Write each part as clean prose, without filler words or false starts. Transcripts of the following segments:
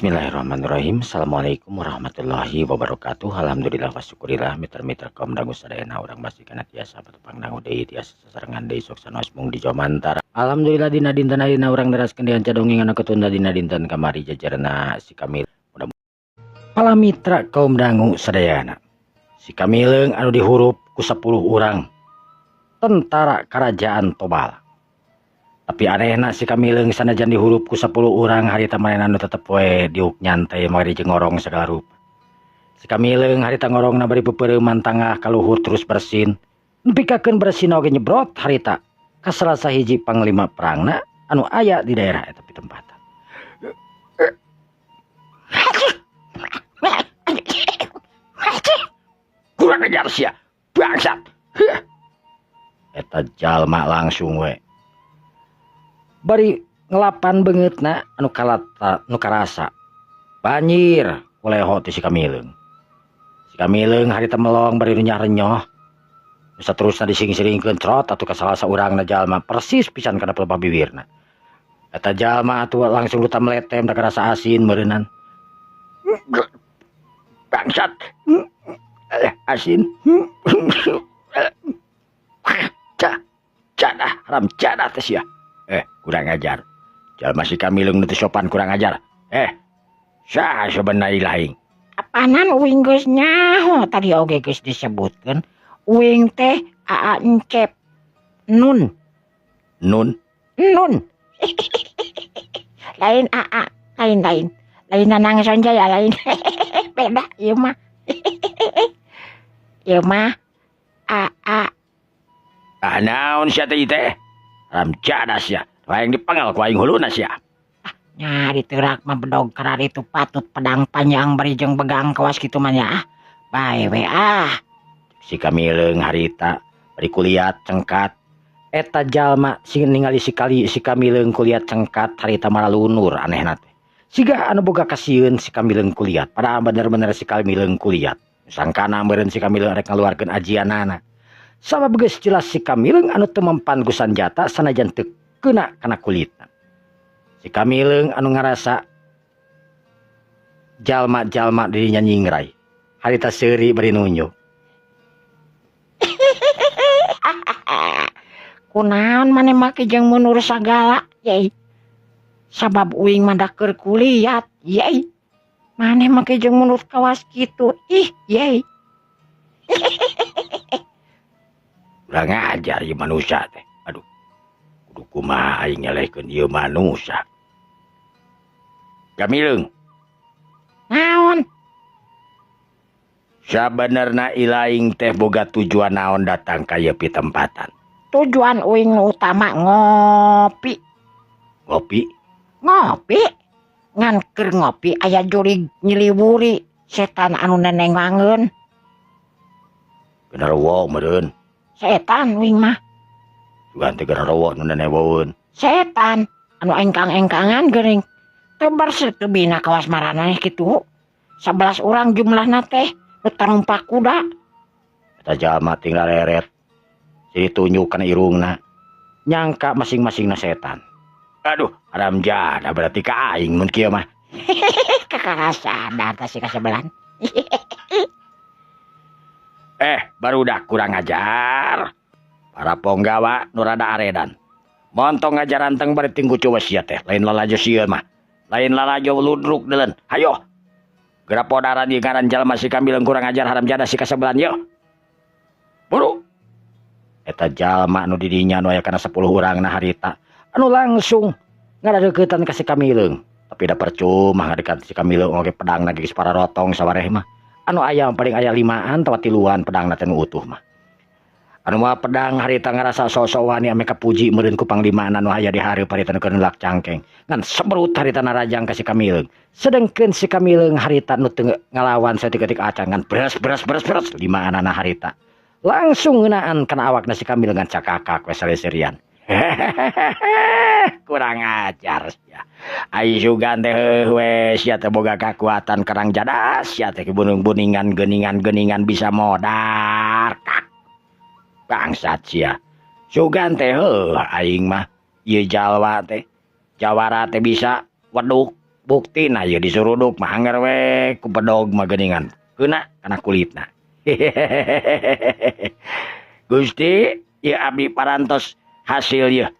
Bismillahirrahmanirrahim. Assalamualaikum warahmatullahi wabarakatuh. Alhamdulillah wa syukurillah, mitra-mitra kaum dangu sadayana, urang masih kana tiasa patepang dangu deui, tiasa sasarengan deui, sok sanaos mung di Jomantara. Alhamdulillah, dina dinten ayeuna urang neraskeun deui dongeng anu ketunda dina dinten kamari, jajarna si Kamil. Para mitra kaum dangu sadayana, si Kamileung anu dihurup ku 10 urang tentara kerajaan Tobala. Tapi anehna, si Kamileung sanajan dihurup ku 10 urang harita, manehna nu tetep we diuk nyantai mari jeung ngorong segala rupa. Si Kamileung harita ngorongna bari pepereuman tangah kaluhur terus bersin. Nepikakeun bersin oge nyebrot harita ka salah sahiji panglima perangna anu aya di daerah eta pitempatan. Kurang ajar sia, bangsat. Eta jalma langsung we bari ngelapan beungeutna anu kalata nu karasa banjir kuleho ti si Kamileung. Si Kamileung harita melong bari nu renyoh. Nu saterusna dising-siringkeun trot atuh ka salah saurangna jalma, persis pisan kana pelepah bibirna. Eta jalma atuh langsung luta meletem, da karasa asin meureunan. Bangsat. Asin. Cah, jadah, haram jadah teh sia. Kurang ajar. Jalma si Kamileung nu teu sopan, kurang ajar. Saha sebenarnya lain? Apanan uing geus nyaho, tadi oge geus disebutkeun. Uing teh Aa Encep. Nun. Nun? Nun. Lain AA, lain lain. Lain Nanang Sonjaya lain. Beda ieu mah. Ieu mah AA. Ah, naon sia teh teh? Haram jadah sia. Aing dipengal ku aing huluna sia. Nya diterak mah bedog kararitu patut pedang panjang bari jeung begang kawas kitu mah nya ah. Bae we ah. Si Kamileung harita bari kuliat cengkat. Eta jalma sing ningali si kali si Kamileung kuliat cengkat harita malah lunur, anehna teh. Siga anu boga kasieun si Kamileung kuliat. Padahal bener-bener si Kamileung kuliat. Sangkana meureun si Kamileung rek ngaluarkeun ajianana. Sabab geus jelas si Kamileung anu teu mempan ku sanjata sanajan teu kena kana kulitna. Si Kamileung anu ngarasa jalma-jalma dirinya nyingrai. Harita seuri bari nunjuk. Kunaon maneh make jeung mundur sagala, yei. Sabab uing mah da keur kuliat, yei. Maneh make jeung mundur kawas kitu, ih, yei. Kurang ajar ieu manusia teh. Aduh. Kudu kumaha aing nyelehkeun ieu manusia? Kamileung. Naon? Sabenerna ilaing teh boga tujuan naon datang ka ieu pitempatan? Tujuan uing nu utama ngopi. Ngopi? Ngopi. Ngan keur ngopi aya jurig nyiliwuri setan anu nenengangeun. Genderuwo meureun. Setan uing mah. Sugan teh genderuwo nu neneweun. Setan anu engkang-engkangan geuning. Teu bersih teu bina kawas maraneh kitu. 11 urang jumlahna teh nu tarumpak kuda. Eta jalma tinggal leret. Jadi tunjuk kana irungna. Nyangka masing-masingna setan. Aduh, haram jadah, berarti ka aing mun kieu mah. Kakara sadar teh si kasebelan. Barudak kurang ajar. Para ponggawa nu rada aredan. Montong ngajaranteng bari tinggu coba sia teh, lain lalajo sieun mah. Lain lalajo ludruk deuleun. Hayo. Geura podaran ieu ngaran jalma si Kamileung kurang ajar haram jadah si kasebelan yeuh. Buru. Eta jalma nu didinya nu aya kana 10 urangna harita anu langsung ngaradeuketan ka si Kamileung. Tapi da percuma ngadekat si Kamileung oge, pedangna geus pararotong sawareh mah. Anu aya paling aya limaan atawa tiluan pedangna teh nu utuh mah. Anu mah pedang harita ngarasa sok-sok wani ame kapuji meureun ku panglimana nu aya di hareup harita nu keur nulak cangkeng. Ngan sebrut harita narajang ka si Kamileung. Sedengkeun si Kamileung harita nu teu ngalawan saeutik-eutik acan, ngan beres beres beres beres limaanana harita. Langsung ngeunaan kana awakna si Kamileung, ngan cakakak we saleuserian. Kurang ajar sia. Ai sugan teh heuh we sia teh boga kakuatan kerang jadas sia teh, bunung-buningan geuningan-geuningan bisa modar. Kak. Bangsat sia. Sugan teh heuh aing mah ieu jalwa teh. Jawara teh bisa weduk Buktina ieu disuruduk mah angger we ku bedog mah geuningan. Keuna kana kulitna. Gusti, ieu abdi parantos hasil ieu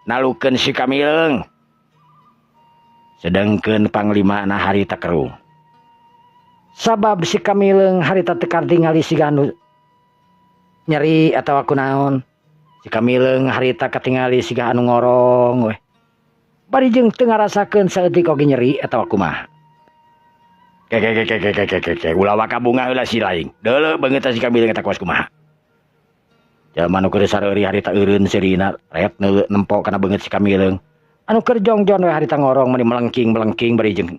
nalukeun si Kamileung. Sedengkeun panglimana harita kerung. Sabab si Kamileung harita teu katingali siga anu nyeri atawa kunaon. Si Kamileung harita katingali siga anu ngorong we. Bari jeung teu ngarasakeun saeutik oge nyeri atawa kumaha. Ke ke ke ke ke ke ke ulah waka bunga heula si laing. Deuleu beungeut si Kamileung eta kuas kumaha. Jalma nu keur sareuri harita eureun seurina ret neuleu nempo kana beungeut si Kamileung. Anu keur jongjon we harita ngorong meni melengking-melengking bari jeung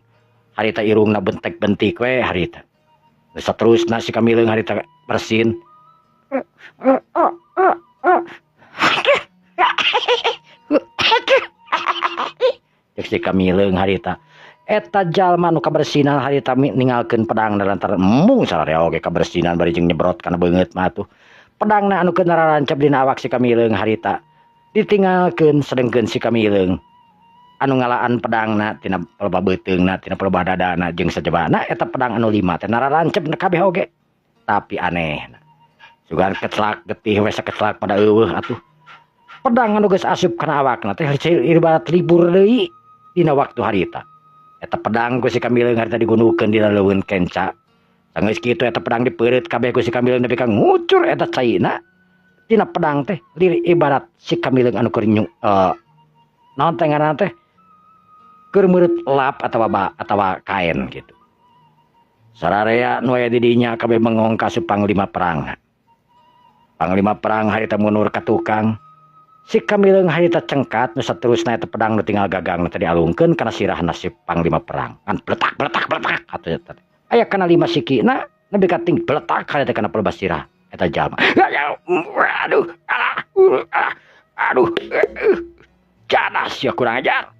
harita irungna bentek-bentik we harita. Geus saterusna si Kamileung harita bersin. Cek si Kamileung harita. Eta jalma nu kabersinan harita ningalkeun pedangna lantaran embung sararea oge kabersinan bari jeung nyebrot kana beungeut mah atuh. Pedangna anu keur narancep dina awak si Kamileung harita ditinggalkeun sedengkeun si Kamileung anu ngalaan pedangna tina pelebah beuteungna tina pelebah dadana jeung sajabana eta pedang anu 5 teh nararancep kabeh oge. Tapi aneh sugan kecelak getih we sakecelak pada eueuh atuh. Pedang anu geus asup kana awakna teh ibarat libur deui dina waktu harita. Eta pedang ku si Kamileung harita digunukeun dina leuweun kenca. Sanggeus kitu eta pedang dipeureut kabeh ku si Kamileung nepi ka ngucur eta caina tina pedang teh lir ibarat si Kamileung anu keur naon teh ngaranna teh keur meureut lap atawa ba, atawa kain gitu. Sararea nu aya di dinya kabeh bengong ka panglima perang. Panglima perang harita mundur ka tukang. Si Kamileung harita cengkat nu saterusna eta pedang nu tinggal gagangna teh dialungkeun kana sirahna si panglima perang. Kan bletak bletak bletak atuh eta teh. Aya kana 5 sikina nepi ka ting bletak harita kana pelebas sirah eta jalma. Aduh, alah, aduh, janas ya kurang ajar.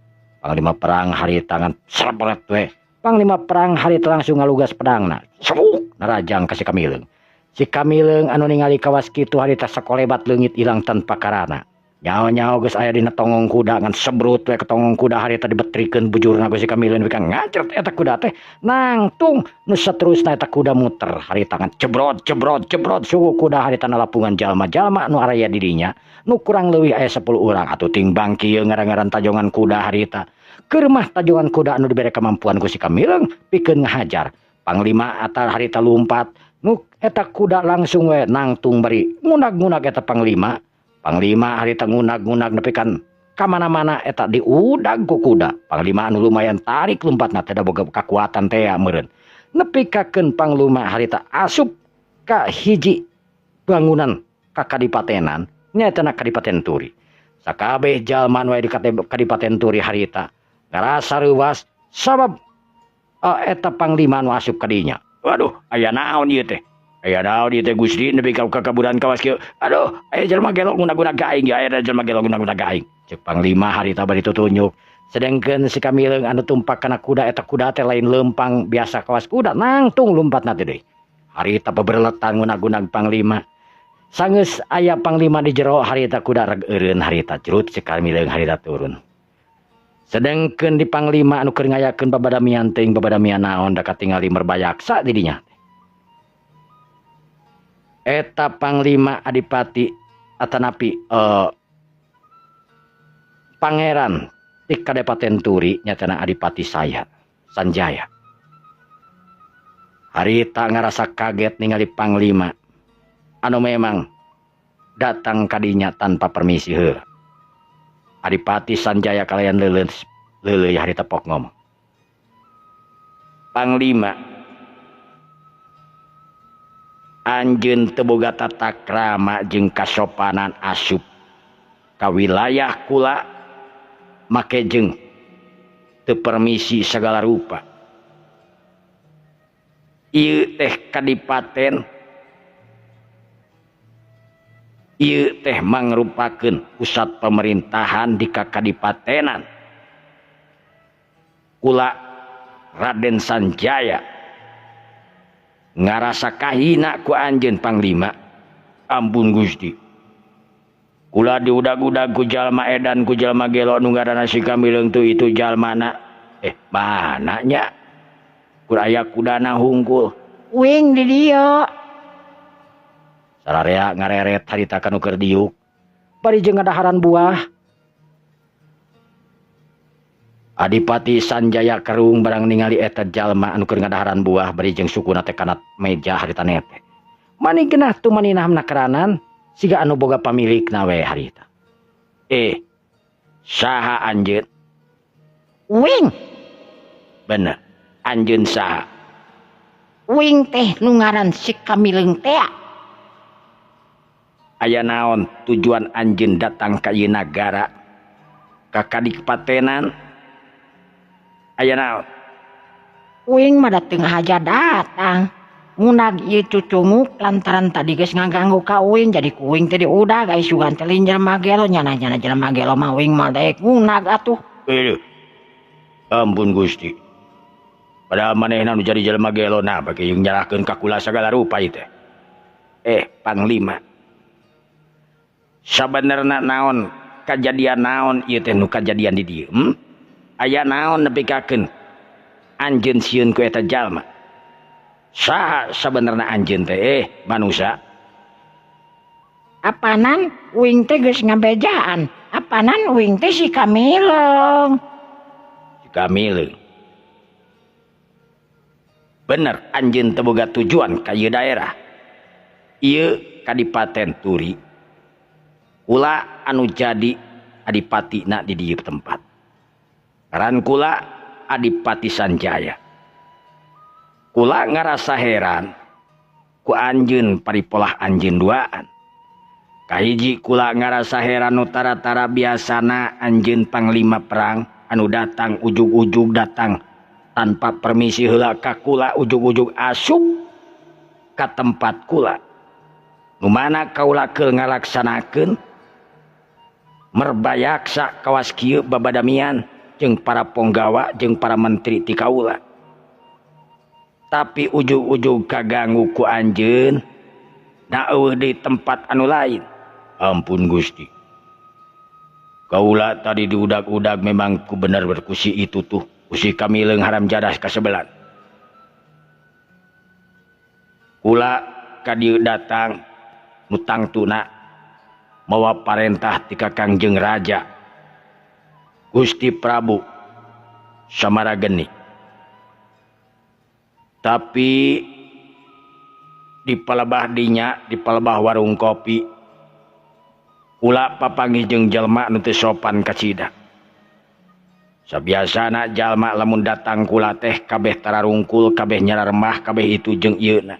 Panglima perang harita ngan serberet we. Panglima perang harita langsung ngalugas pedangna. Sebuk narajang ka si Kamileung. Si Kamileung anu ningali kawas kitu harita sakolebat leungit ilang tanpa karana. Nyaho-nyaho geus aya dina tongong kuda ngan sebrut we ke tongong kuda harita dibetrikeun bujurna ku si Kamileung nepi ka ngacret eta kuda teh nangtung nu saterusna eta kuda muter harita ngan jebrot jebrot jebrot suhu kuda harita nalapungan jalma-jalma nu araya di dinya nu kurang leuwih aya 10 urang atuh tingbang kieu ngaran-ngaran tajongan kuda harita keur mah tajongan kuda anu dibere kemampuan ku si Kamileung pikeun ngahajar panglima atar harita lumpat nu eta kuda langsung we nangtung bari ngunag-ngunag eta panglima. Panglima harita ngunag-ngunag nepi kan kamana-mana eta diudag ku kuda. Panglima anu lumayan tarik lumpatna teh da boga kakuatan teh meureun. Nepi kakeun panglima harita asup ka hiji bangunan ka kadipatenan nyaeta na Kadipaten Turi. Sakabeh jalma nu aya di Kadipaten Turi harita ngarasa reuwas sabab eta panglima anu asup ka dinya. Waduh, aya naon ieu teh? Aya naon ieu teh Gusti nepi ka kakaburan kawas kieu. Aduh, aya jelema gelok nguna-guna ka aing, aya jelema gelok nguna-guna ka aing. Ceuk panglima harita bari tutunjuk. Sedengkeun si Kamileung anu tumpak kana kuda eta kuda teh lain leumpang biasa kawas kuda nangtung lumpatna teh deui. Harita beberletan nguna-gunag panglima. Sanggeus aya panglima di jero harita kuda reg eureun harita jerut si Kamileung harita turun. Sedengkeun di panglima anu keur ngayakeun babadamian teuing babadamian naon da katingali merbayaksa di dinya. Eta panglima adipati atanapi pangeran di Kadipaten Turi nyatana Adipati saya Sanjaya. Harita ngarasa kaget ningali panglima anu memang datang kadinya tanpa permisi heula. Adipati Sanjaya kalian leuleus harita pok ngomong. Panglima anjeun teu boga tata krama jeung kasopanan asup ka wilayah kula make jeung teu permisi sagala rupa. Ieu teh kadipaten, ieu teh mangrupakeun pusat pemerintahan di kakadipatenan kula Raden Sanjaya. Ngarasa kahina ku anjeun panglima. Ampun Gusti, kula diudag-udag ku jalma edan ku jalma gelo nu ngaranna si Kamileung teu itu jalmana. Mana nya? Kur aya kudana hungkul. Wing di dieu. Sararea ngareret harita kanu keur diuk. Bari jeung ngadaharan buah. Adipati Sanjaya Kerung barang ningali eta jalma anu keur ngadaharan buah bari jeung sukuna teh kana meja harita nete. Mani genah tumaninah nakeranan siga anu boga pamilikna we harita. Saha anjeun? Wing. Bener, anjeun saha? Wing teh nu ngaran si Kamileung teh. Aya naon tujuan anjeun datang ka ieu nagara? Ka kadikpatenan? Aya naon? Wing mah da teu ngahaja datang. Ngunag ieu cucunguk lantaran tadi geus ngaganggu ka uing jadi ku uing teh diudag ai sugan teh lain jelema gelo nyana-nyana jelema gelo mah uing mah daek ngunag atuh. Ampun Gusti. Padahal manehna nu jadi jelema gelo nah bagi jeung nyalahkeun ka kula sagala rupa ieu teh. Panglima. Sabenerna naon kajadian naon ieu teh nu kajadian di dieu? Aya naon nepikakeun anjeun sieun ku eta jalma? Saha sabenerna anjeun teh manusa? Apanan uing teh geus ngabejaan. Apanan uing teh si Kamileung. Si Kamileung. Bener anjeun teu boga tujuan ka ieu daerah. Ieu kadipaten Turi. Kula anu jadi adipatina di dieu tempat. Ngaran kula Adipati Sanjaya. Kula ngarasa heran ku anjeun paripolah anjeun duaan. Kahiji kula ngarasa heran nu tara-tara biasana anjeun panglima perang anu datang ujug-ujug datang tanpa permisi heula ka kula ujug-ujug asup ka tempat kula. Nu mana kaula keur ngalaksanakeun merbayaksa kawas kieu babadamian jeung para ponggawa jeung para menteri ti kaula. Tapi ujug-ujug kaganggu ku anjeun na eueuh di tempat anu lain. Ampun Gusti. Kaula tadi diudag-udag memang ku bener berkusi itu tuh. Kusi Kamileung haram jadah kasebelan. Kula ka dieu datang nu tangtuna mawa parentah ti ka Kangjeng Raja Gusti Prabu Samarageni. Tapi di palebah dinya, di palebah warung kopi, kula papanggih jeung jalma nu teu sopan kacida. Sabiasana jalma lamun datang kula teh kabeh tararungkul, kabeh nyararemah, kabeh itu jeung ieuna.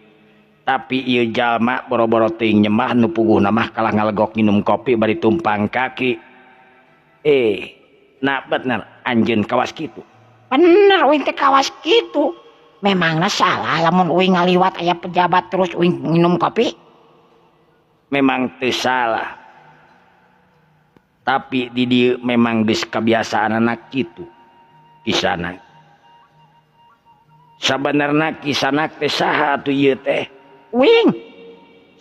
Tapi ieu jalma boro-boro teuing nyemah nu puguhna mah kalah ngalegok nginum kopi bari tumpang kaki. Nah bener anjeun kawas kitu. Bener uing teh kawas kitu. Memangna salah lamun uing ngaliwat aya pejabat terus uing minum kopi? Memang teu salah. Tapi di dieu memang geus kabiasaan anak kitu. Kisanak. Sabenerna kisanak teh saha atuh ieu teh? Uing.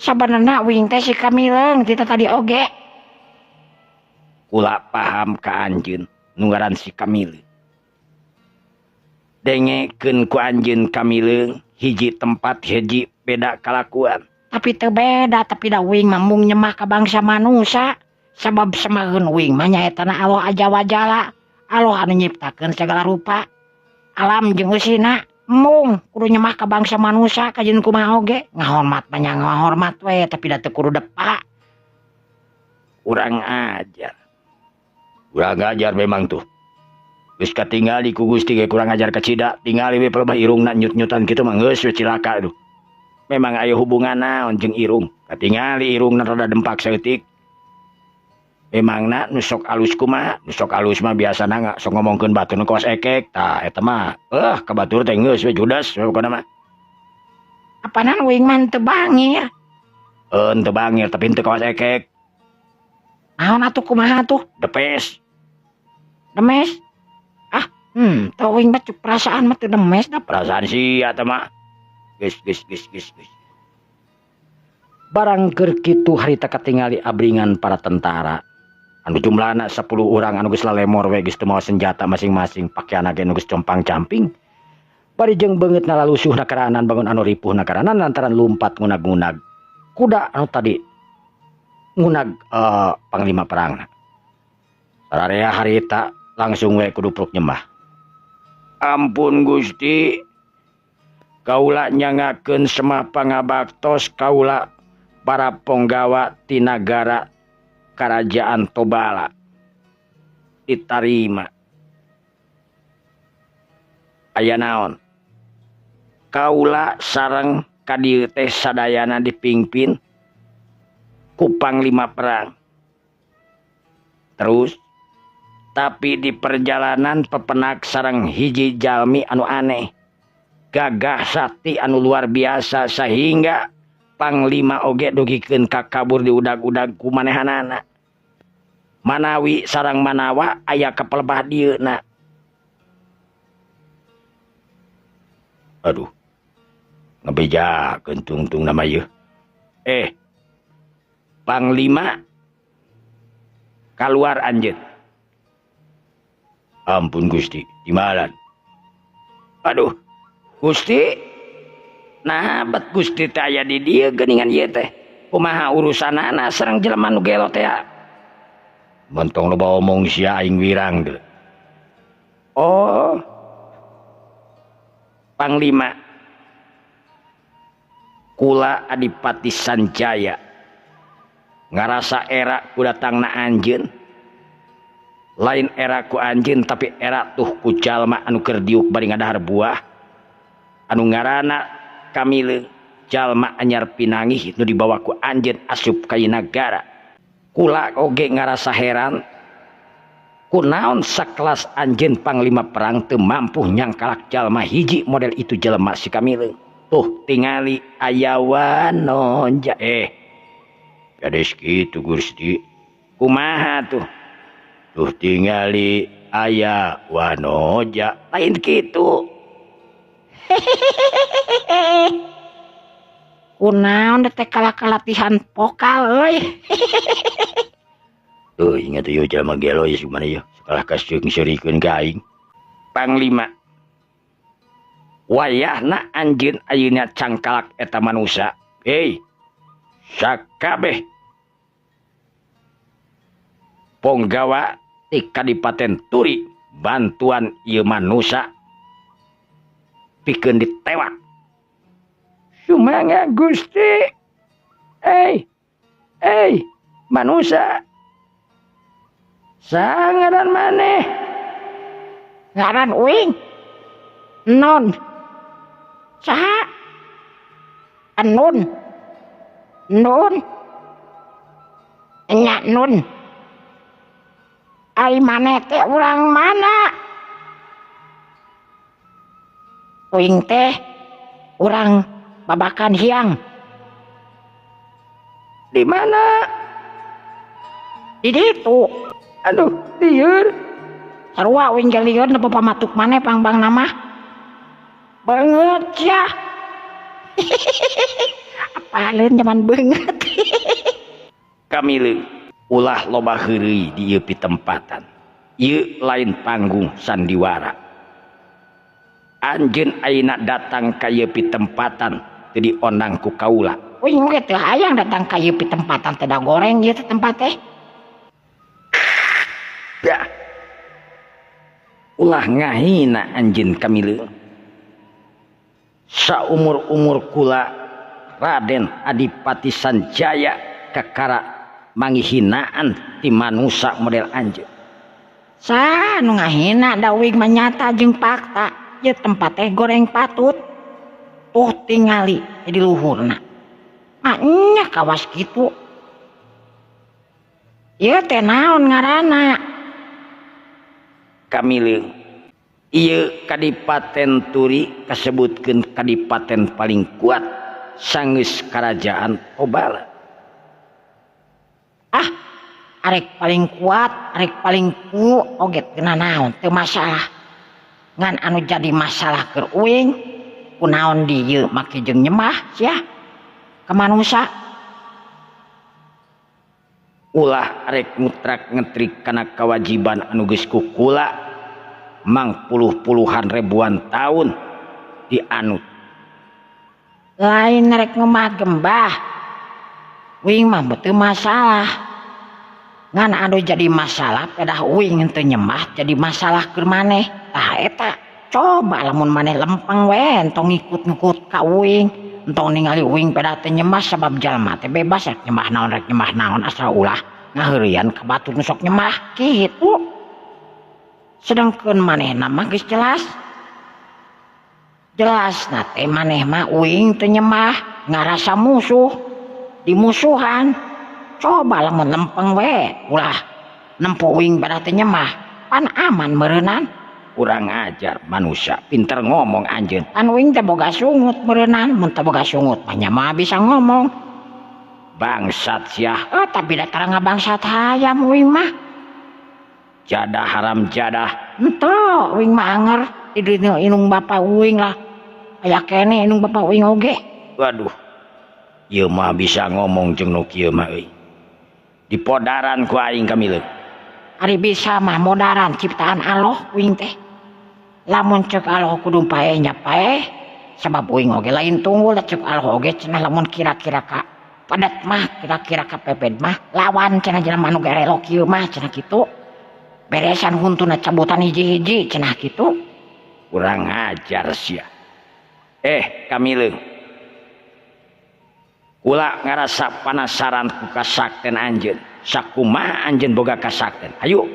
Sabenerna uing teh si Kamileung ti tadi oge. Kula paham ka anjeun nu ngaran si Kamileung. Dengekeun ku anjeun Kamileung hiji tempat hiji beda kalakuan. Tapi teu beda, tapi da uing mah mung nyemah ka bangsa manusa. Sabab semageun uing mah nyaetana Allah aja wajala. Allah anu nyiptakeun segala rupa alam jeung eusina. Mung kudu nyemah ka bangsa manusa kajeun kumaha oge. Ngahormat mah nya ngahormat we, tapi da teu kudu depa. Kurang ajar. Kurang ajar memang tuh. Geus katingali ku Gusti ge kurang ajar kacida, tingali we pelebah irungna nyut-nyutan kitu mah geus we cilaka aduh. Memang aya hubungan naon jeung irung. Katingali irungna rada dempak saeutik. Memangna nu sok alus kumaha? Nu sok alus mah biasana nga sok ngomongkeun batur nu kawas ekek. Tah eta mah ka batur teh geus we judas we pokona mah. Apanan uing mah teu bangir. Henteu bangir tapi henteu kawas ekek. Naon atuh kumaha atuh? Depes. Demes? Ah, teu uing mah perasaan mah teu demes da. Perasaan sia teh mah. Geus geus geus geus geus. Barang keur kitu harita katingali abringan para tentara. Anu jumlahna 10 urang anu geus lalemor we geus teu mawa senjata masing-masing, pakaianna ge nu geus compang-camping. Bari jeung beungeutna lalusuhna karanan bangun anu ripuhna karanan lantaran lumpat ngunag-ngunag kuda anu tadi ngunag panglima perangna. Sararea harita langsung we kudu pruk nyembah. Ampun Gusti, kaula nyangakeun semah pangabaktos kaula para ponggawa ti nagara Kerajaan Tobala ditarima. Aya naon? Kaula sareng ka dieu teh sadayana dipingpin ku panglima perang. Terus tapi di perjalanan pepenak sareng hiji jalmi anu aneh, gagah sakti anu luar biasa sehingga panglima oge dugikeun ka kabur diudag-udag ku manehanana. Manawi sarang manawa aya kapelebah dieuna. Aduh, ngebejakeun tungtung nama ieu. Panglima kaluar anjeun. Ampun Gusti, dimalan. Aduh, Gusti, nah bet Gusti teh aya di dieu geuningan ieu teh. Kumaha urusanana sareng jelema nu gelo teh? Montong loba omong sia aing wirang deui. Oh, Panglima kula Adipati Sanjaya ngarasa era ku datangna anjeun. Lain era ku anjeun tapi era tuh ku jalma anu keur diuk bari ngadahar buah anu ngaranna Kamileung, jalma anyar pinangih nu dibawa ku anjeun asup ka nagara. Kula oge ngarasa heran kunaon sakelas anjeun panglima perang teu mampu nyangkalak jalma hiji model itu jelema si Kamileung. Tuh tingali aya wanonja. Gadis kitu Gusti. Kumaha tuh? Tuh tingali aya wanoja. Lain kitu. Kunaon teh kalah latihan vokal euy. Tuh ingat ieu jalma gelo ieu mana ieu sakalah kaseung-seurikeun ka aing. Panglima wayahna anjeun ayeuna cangkalak eta manusa. Sakabeh ponggawa ti Kadipaten Turi bantuan ieu manusa pikeun ditewak. Sumangga Gusti. Manusa. Sangaran maneh? Ngaran uing. Non. Saha? Anun. Nun. Nya nun. Ai maneh teh urang mana? Uing teh urang Babakan Hiang. Di mana? Di ditu. Aduh, lieur. Sarua uing ge lieur nepi pamatuk maneh pangbang nama. Beungeut sia. Apaleun zaman beungeut. Kamileung ulah loba heureuy di ieu pitempatan. Ieu lain panggung sandiwara. Anjeun ayeuna datang ka ieu pitempatan teu diondang ku kaula. Uing ge teu hayang datang ka ieu pitempatan teh da goreng ieu teh tempat teh. Dah. Ulah ngahina anjeun Kamileung. Saumur-umur kula Raden Adipati Sanjaya kakara manghihinaan ti manusa model anjeun. Sa nu ngahina da uing mah nyata jeung fakta. Ieu tempat teh goreng patut. Tuh tingali di luhurna. Maknya kawas kitu. Ieu teh naon ngaranna? Kamileung. Ieu Kadipaten Turi kasebutkeun kadipaten paling kuat sanggeus karajaan Tobala. Ah, arek paling kuat, arek paling ku oge teu naon, teu masalah. Ngan anu jadi masalah keur uing kunaon dieu make jeung nyemah sia ka manusa. Ulah arek ngutrak ngetrik kana kewajiban anu geus kukula mang puluh-puluhan ribuan tahun dianut. Lain rek ngemah gembah. Uing mah teu masalah. Ngan anu jadi masalah pedah uing teu nyembah jadi masalah keur maneh. Tah eta coba lamun maneh lempeng we entong ngikut-ngikut ka uing. Entong ningali uing pedah teu nyembah sabab jalma teh bebas rek nyembah naon asal ulah ngaheureuyan ka batur nu sok nyembah kitu. Sedangkeun manehna mah geus jelas. Jelas na teh maneh mah uing teu nyembah ngarasa musuh dimusuhan. Coba lamun lempeng we ulah nempo uing pedah teu nyembah pan aman meureunnan. Kurang ajar manusia pinter ngomong anjeun. Pan uing teh boga sungut meureunnan, mun teu boga sungut mah nya mah bisa ngomong. Bangsat sia. Tapi da tara ngabangsat hayam uing mah. Jadah haram jadah. Henteu uing mah anger di dieu inung bapa uing lah. Aya keneh inung bapa uing oge. Waduh. Ieu mah bisa ngomong jeung nu kieu mah euy. Dipodaran ku aing kamileung. Ari bisa mah modaran ciptaan Allah uing teh. Lamun cek Allah kudu paeh nya paeh sabab uing oge lain tunggul cek Allah oge cenah lamun kira-kira ka padat mah kira-kira ka peped mah lawan cenah jelema anu garelo kieu mah cenah kitu. Beresan huntuna cabutan hiji-hiji cenah kitu. Kurang ajar sia. Kamileung. Kula ngarasa panasaran ku kasakten anjeun. Sakumaha anjeun boga kasakten. Hayu.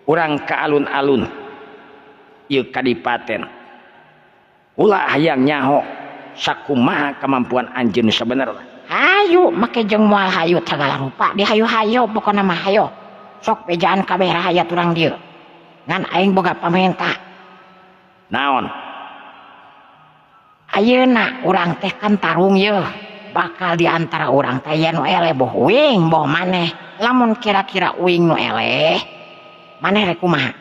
Urang ka alun-alun. Ieu kadipaten. Ulah hayang nyaho sakumaha kemampuan anjeun sabenerna. Hayu make jeung moal hayu sagala rupa di hayu-hayu pokona mah hayu. Sok bejaan kabeh rahayat urang dieu. Ngan aing boga pamenta. Naon? Ayeuna urang teh kan tarung yeuh. Bakal di antara urang teh aya nu eleh boh uing boh maneh. Lamun kira-kira uing nu eleh, maneh rek kumaha?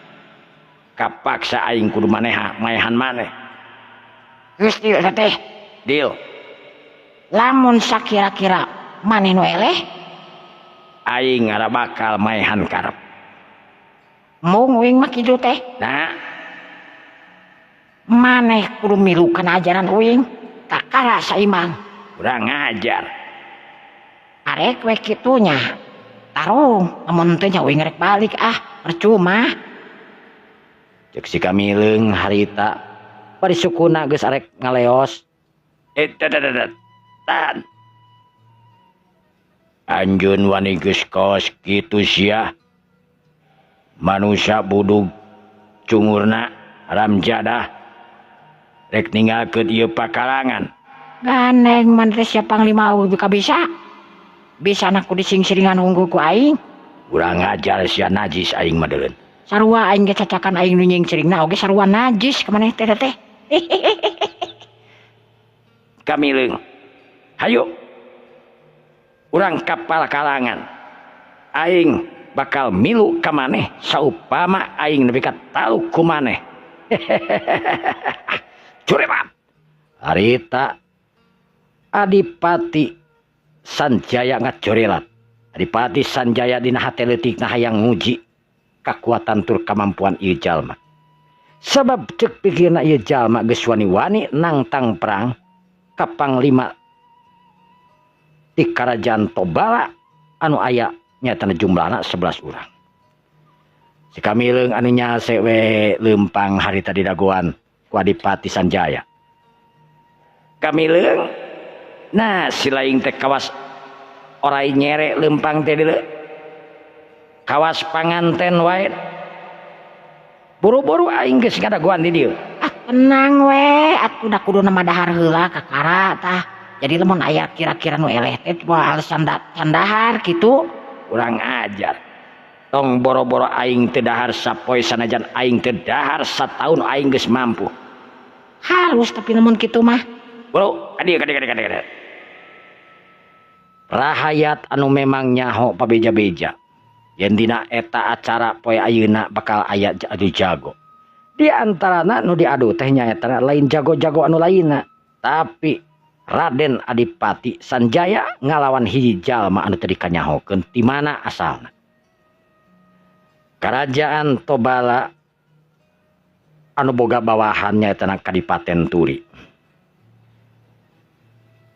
Kapaksa aing kudu maneha, maehan maneh. Geus deal teh. Deal. Lamun sakira-kira maneh nu eleh, aing ngara bakal maehan karep. Mung uing mah kitu teh. Nah, maneh kudu milu kana ajaran uing, kakara saimang. Kurang ajar. Arek we kitu nya. Tarung, lamun teu nya uing rek balik ah, percuma. Cek si kamileung harita bari sukuna geus arek ngaleos. Tan. Anjeun wani geus kaos kitu sia. Manusia budug cungurna haram jadah. Rek ninggalkeun ieu pakalangan. Gandeng man teh sia panglima eueuh bisa. Bisa anak ku disingsiringan unggul ku aing. Urang ajar sia najis aing mah deuleun. Sarua aing ge cacakan aing nu nyingsiringna oge sarua najis ka maneh teh teh. Kamileung. Hayu. Urang kapal kalangan. Aing bakal milu ka maneh saupama aing nepi ka taluk ku maneh. Curepat. Harita Adipati Sanjaya ngacorelat. Adipati Sanjaya dina hate leutikna hayang nguji kakuatan tur kamampuan ieu jalma. Sebab cek pikirna ieu jalma geus wani-wani nangtang perang ka panglima di Karajaan Tobala anu aya nyatana jumlahna 11 urang. Si kamileung anu nyase we leumpang harita di dagoan ku Adipati Sanjaya. Kamileung, nah si laing teh kawas orai nyere leumpang teh deuleu. Kawas panganten wae. Buru-buru aing geus ngadagoan di dieu. Ah tenang we, atuh da kuduna mah dahar heula kakara tah. Jadi lamun aya kira-kira nu eleh teh moal sandahar kitu. Kurang ajar. Tong boro-boro aing teu dahar sapoe sanajan aing teu dahar sataun aing geus mampu. Halus tapi lamun kitu mah. Bro, ka dieu ka dieu ka dieu. Rahayat anu memang nyaho pabeja-beja. Yen dina eta acara poe ayeuna bakal aya adu jago. Di antarana nu diadu teh nyaeta lain jago-jago anu lainna, tapi Raden Adipati Sanjaya ngalawan hiji jalma anu teu dikanyahokeun ti mana asalna. Kerajaan Tobala anu boga bawahan nyaeta Kadipaten Turi.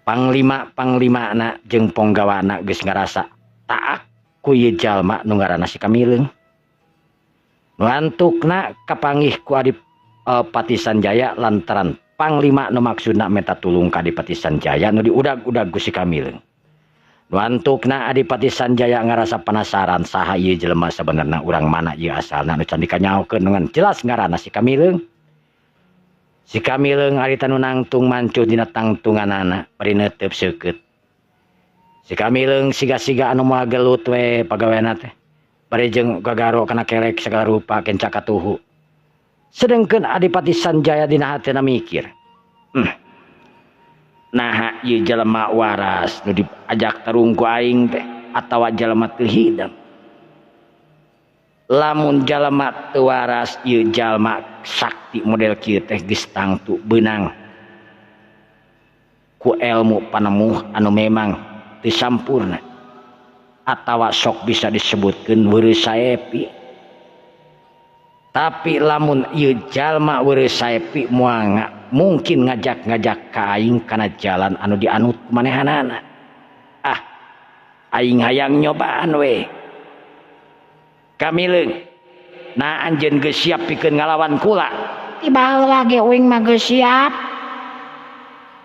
Panglima-panglimana jeung ponggawana geus ngarasa taak ku ieu jalma nu ngaranna si Kamileung. Nu antukna kapanggih ku Adipati Sanjaya lantaran panglima nu maksudna menta tulung ka Adipati Sanjaya nu diudag-udag ku si Kamileung. Nu antukna Adipati Sanjaya ngarasa penasaran saha ieu jelema sabenerna, urang mana ieu asalna nu can dikanyahokeun dengan jelas ngaranna si Kamileung. Si Kamileung harita nu nangtung mancuh dina tangtunganana bari neuteup seukeut. Si Kamileung siga-siga anu moal gelut we pagaweana teh. Bari jeung gagaro kana kelek sagala rupa kenca katuhu. Sedengkeun Adipati Sanjaya dina hatena mikir, naha ieu jelema waras nu diajak tarung ku aing teh atawa jelema teu hidang. Lamun jalma teu waras ieu jalma sakti model kieu teh geus tangtu beunang ku elmu panemuh anu memang teu sampurna atawa sok bisa disebutkeun weureu saepi. Tapi lamun ieu jalma weureu saepi moal mungkin ngajak-ngajak ka aing kana jalan anu dianut ku manehanana. Ah, aing hayang nyobaan we. Kamileung, nah anjeun geus siap pikeun ngalawan kula. Ti baheula ge uing mah geus siap.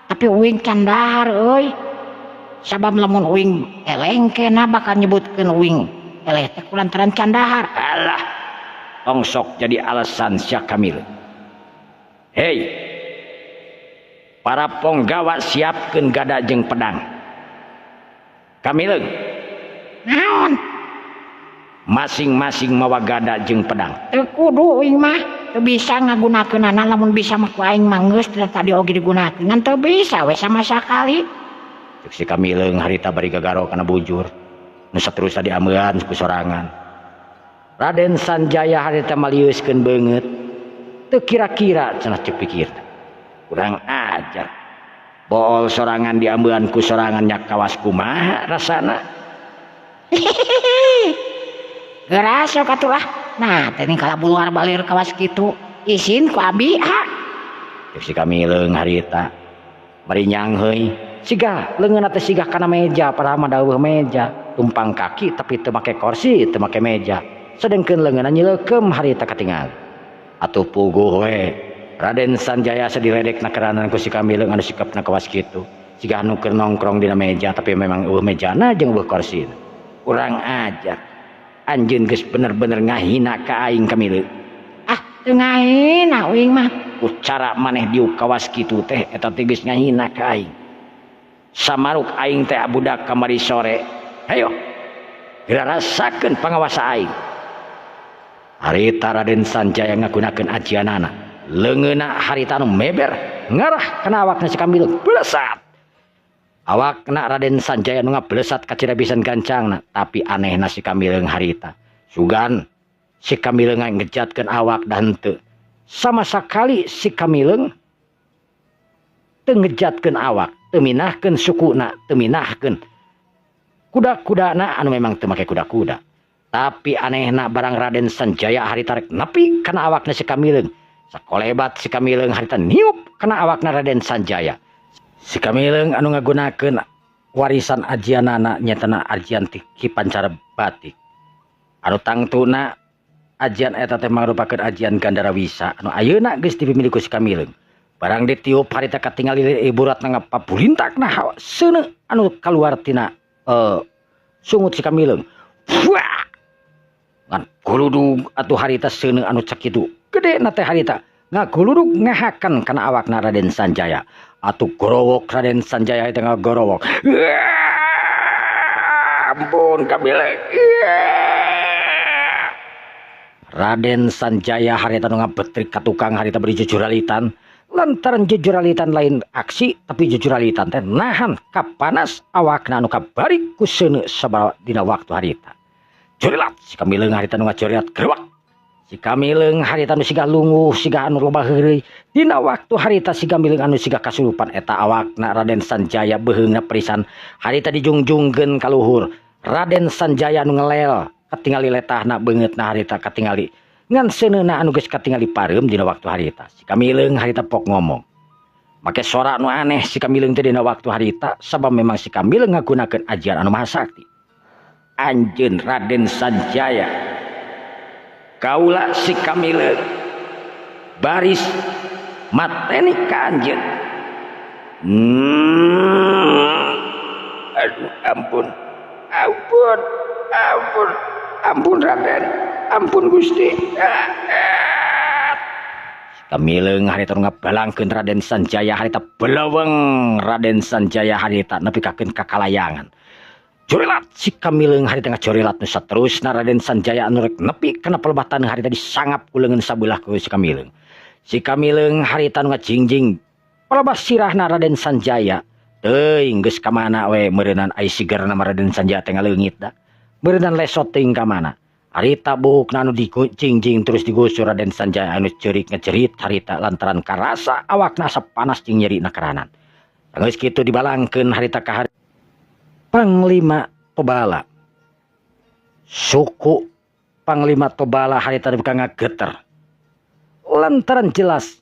Tapi uing can dahar euy. Sabab lamun uing eleng kena bakal nyebutkeun uing eleh teh kulantaran can dahar. Alah, tong sok jadi alasan sia Kamileung. Hei, para ponggawa siapkeun gada jeung pedang. Kamileung. Naon? Masing-masing mawa gada jeung pedang. Teu kudu uing mah, teu bisa ngagunakeunana, lamun bisa mah ku aing mah geus teu tadi oge digunakeun, ngan teu bisa we sama sakali. Ceuk si Kamileung harita bari gagaro kana bujur. Nu saterusna diameuan ku sorangan. Raden Sanjaya harita malieuskeun beungeut. Teu kira-kira cenah ceuk pikirna. Kurang ajar. Bool sorangan diameuan ku sorangan nya kawas kumaha rasana. Geras sok atuh ah. Nah, teh ning kala buluar balir kawas kitu. Isin ku abi ha. Ceuk si Kamileung harita bari nyangheui. Siga leungeunna teh siga kana meja, padahal mah daweuh meja. Tumpang kaki tapi teu make kursi, teu make meja. Sedengkeun leungeunna nyileukeum harita katingal. Atuh puguh we. Raden Sanjaya sadiledek nakeranan ku si Kamileung anu sikapna kawas kitu. Siga anu keur nongkrong dina meja tapi memang eueuh mejana jeung eueuh kursi. Kurang ajar. Anjeun geus bener-bener ngahina ka aing Kamileung. Ah, teu ngahina uing mah. Ku cara maneh diuk kawas kitu teh eta teh geus ngahina ka aing. Samaruk aing teh budak kamari sore. Hayo. Geura rasakeun pangawasa aing. Harita Raden Sanjaya ngagunakeun ajianana. Leungeunna harita anu meber ngarah kana awakna si Kamileung. Blesat. Awakna Raden Sanjaya nu ngablesat kacida pisan gancangna, tapi anehna si Kamileung harita. Sugan si Kamileung ngejatkeun awak da henteu. Sama sakali si Kamileung teu ngejatkeun awak, teu minahkeun sukuna, teu minahkeun kuda-kudana anu memang teu make kuda-kuda. Tapi anehna barang Raden Sanjaya harita rek nepi kana awakna si Kamileung. Sakolebat si Kamileung harita niup kana awakna Raden Sanjaya. Si Kamileung anu ngagunakeun warisan ajianana nyatana ajian ti Ki Pancara Batik. Anu tangtuna ajian eta teh mangrupakeun ajian Gandara Wisa anu ayeuna geus dipimilih ku si Kamileung. Barang ditiup harita katingali iburatna ngapabulintakna hawa seuneu anu kaluar tina sungut si Kamileung. Wah! Ngan guludug atuh harita seuneu anu sakitu gede na teh harita ngaguludug ngahakan kana awakna Raden Sanjaya. Atuh gorowok Raden Sanjaya itu ngagorowok. Ampun Kamileung. Raden Sanjaya harita nu ngabetrik ka tukang harita beri jujuralitan. Lantaran jujuralitan lain aksi tapi jujuralitan teh nahan kapanas awakna anu kabarik ku seuneu sabaraha dina waktu harita. Jurilat si Kamileung harita nu ngajurilat gerwak. Si Kamileung harita anu siga lunguh siga anu loba heureuy. Dina waktu harita si Kamileung anu siga kasurupan eta awakna Raden Sanjaya beuheungna perisan harita dijungjungkeun ka luhur. Raden Sanjaya anu ngelel katingali letahna beungeutna harita katingali ngan seuneuna anu geus katingali pareum dina waktu harita. Si Kamileung harita pok ngomong. Make sora anu aneh si Kamileung teh dina waktu harita sabab memang si Kamileung ngagunakeun ajian anu maha sakti. Anjeun Raden Sanjaya kaula si Kamileung baris mateni ka anjeun. Aduh ampun. Ampun, ampun, ampun Raden, ampun Gusti. Kamileung harita ngabalangkeun Raden Sanjaya harita beleweng Raden Sanjaya harita nepi kakeun ka kalayangan. Jorilat si Kamileung harita ngajorilat nu saterusna Raden Sanjaya anu rek nepi kana pelebatan harita disangap ku leungeun sabelah ku si Kamileung. Si Kamileung harita nu ngajingjing pelebah sirahna Raden Sanjaya. Teuing geus ka mana we meureunnan ai sigerna Raden Sanjaya teh ngaleungit da. Meureunnan lesot teuing ka mana. Harita buukna anu dijingjing terus digusur Raden Sanjaya anu ceurik ngecerit harita lantaran karasa awakna asa panas jeung nyeri na keranan. Geus kitu dibalangkeun harita ka Panglima Tobala. Suku Panglima Tobala harita nepi ka ngageter. Lantaran jelas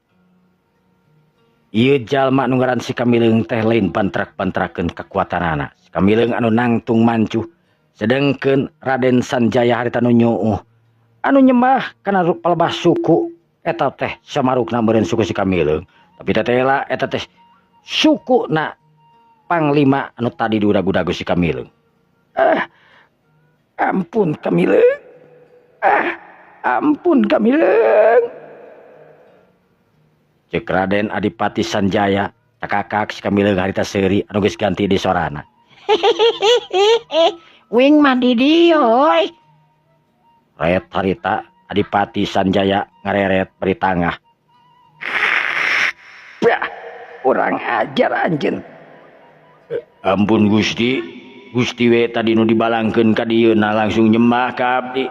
ieu jalma nu ngaran si Kamileung teh lain bantrak-bantrakeun kakuatanana. Si Kamileung anu nangtung mancuh sedengkeun Raden Sanjaya harita nu nyuuh anu nyembah kana palebah suku eta teh samarukna meureun suku si Kamileung. Tapi tetela eta teh sukuna Panglima anu tadi diudag-udag si Kamileung. Ampun Kamileung. Ampun Kamileung. Cek Raden Adipati Sanjaya cakakak si Kamileung harita seuri anu geus ganti di sorana. Wing mah di dieu euy. Ret harita Adipati Sanjaya ngareret beri tangah. Bah, urang ajar anjeun. Ampun Gusti, Gusti we tadi nu dibalangkeun ka dieu na langsung nyembah ka abdi.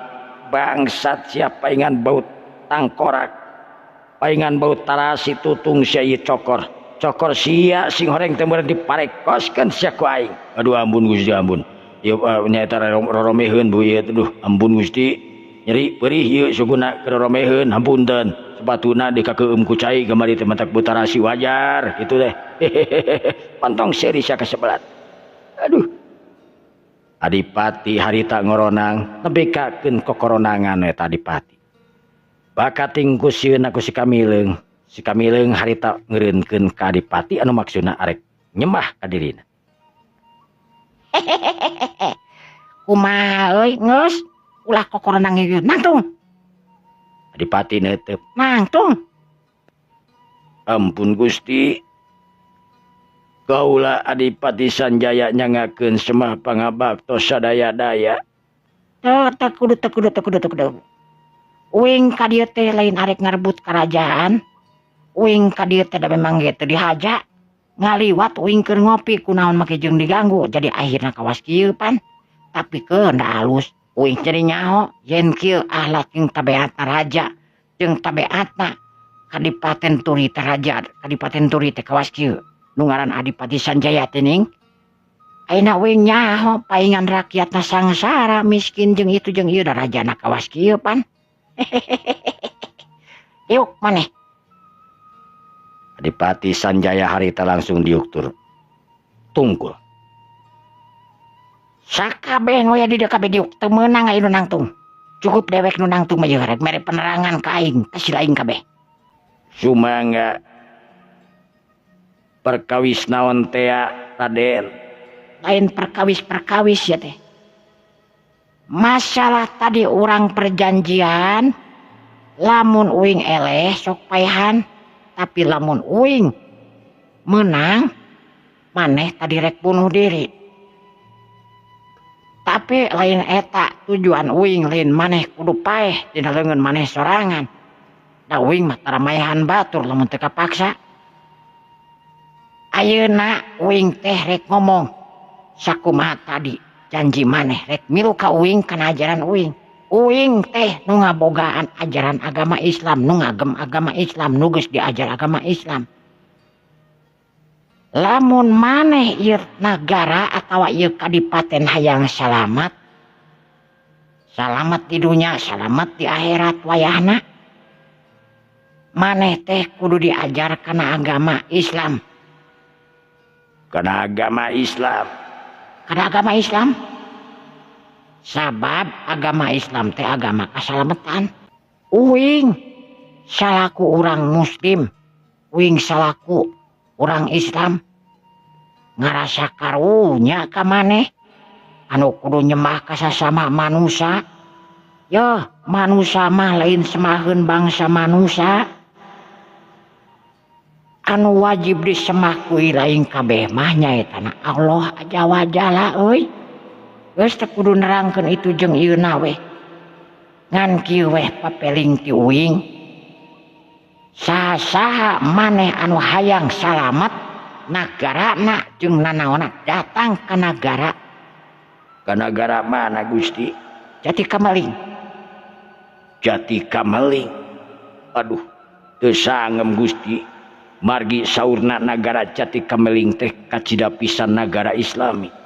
Bangsat sia paingan baut tangkorak. Paingan bau tarasi tutung sia ieu cokor. Cokor sia sing horeng teh meureun diparekoskeun sia ku aing. Aduh ampun Gusti ampun. Ieu nyaeta roromeheun bu ieu aduh ampun Gusti. Nyeri perih ieu suguna keur roromeheun hampunten. Sepatuna dikakeum ku cai kamari teh matak bau tarasi wajar kitu teh. Pantong seuri sia kasebelat. Aduh. Adipati harita ngoronang nepi kakeun kokoronangan eta Adipati. Bakating ku sieuna ku si Kamileung. Si Kamileung harita ngeureunkeun ka Adipati anu maksudna arek nyembah ka dirina. Kumaha euy geus ulah kokoronang ieu nangtung. Adipati neuteup. Nangtung. Ampun Gusti. Kaula Adipati Sanjaya nyangakeun semah pangabaktos sadaya-daya. Teu teu kudu teu kudu teu kudu teu kudu. Uing ka dieu teh lain arek ngarebut kerajaan. Uing ka dieu teh da memang ge teu dihaja. Ngaliwat uing keur ngopi kunaon make jeung diganggu jadi akhirna kawas kieu pan. Tapi keun da alus uing jadi nyaho yen kieu ahlak jeung tabeatna raja jeung tabeatna Kadipaten Turi teh raja Kadipaten Turi teh kawas kieu. Nu ngaran Adipati Sanjaya teh ning. Ayeuna uing nyaho paingan rakyatna sangsara miskin jeung itu jeung ieu da rajana kawas kieu pan. Yuk maneh. Adipati Sanjaya harita langsung diuktur tungkul. Sakabeh nu aya di dieu kabeh diuk teu meunang aya nu nangtung. Cukup dewek nu nangtung mah rek mere penerangan ka aing ka si laing kabeh. Sumangga perkawis naon tea Raden? Lain perkawis-perkawis ya teh. Masalah tadi urang perjanjian lamun uing eleh sok paehan, tapi lamun uing menang maneh tadi rek bunuh diri. Tapi lain eta tujuan uing, lain maneh kudu paeh dina leungeun maneh sorangan. Da uing mah tara maehan batur lamun teu kapaksa. Ayeuna uing teh rek ngomong sakumaha tadi janji maneh rek milu ka uing kana ajaran uing. Uing teh nu ngabogaan ajaran agama Islam, nu ngagem agama Islam, nu geus diajar agama Islam. Lamun maneh ieu nagara atawa ieu kadipaten hayang salamat, salamat di dunya, salamat di akhirat wayahna, maneh teh kudu diajar kana agama Islam. Kana agama Islam. Kana agama Islam. Sabab agama Islam teh agama kasalamatan. Uing salaku urang muslim, uing salaku urang Islam ngarasa karunya ka maneh anu kudu nyembah ka sasama manusa. Yeuh, manusa mah lain semaheun bangsa manusa. Anu wajib disembah ku lain kabeh mah nyaeta na Allah aja wajala euy. Geus teu kudu nerangkeun itu jeung ieu na weh. Ngan kieu weh papeling ti uing. Saha-saha maneh anu hayang salamet nagarana jeung nanaonna datang ka nagara. Ka nagara mana Gusti? Jati Kameling. Jati Kameling. Aduh, teu sangem Gusti. Margi saurna nagara Jati Kameling teh kacida pisan nagara Islami.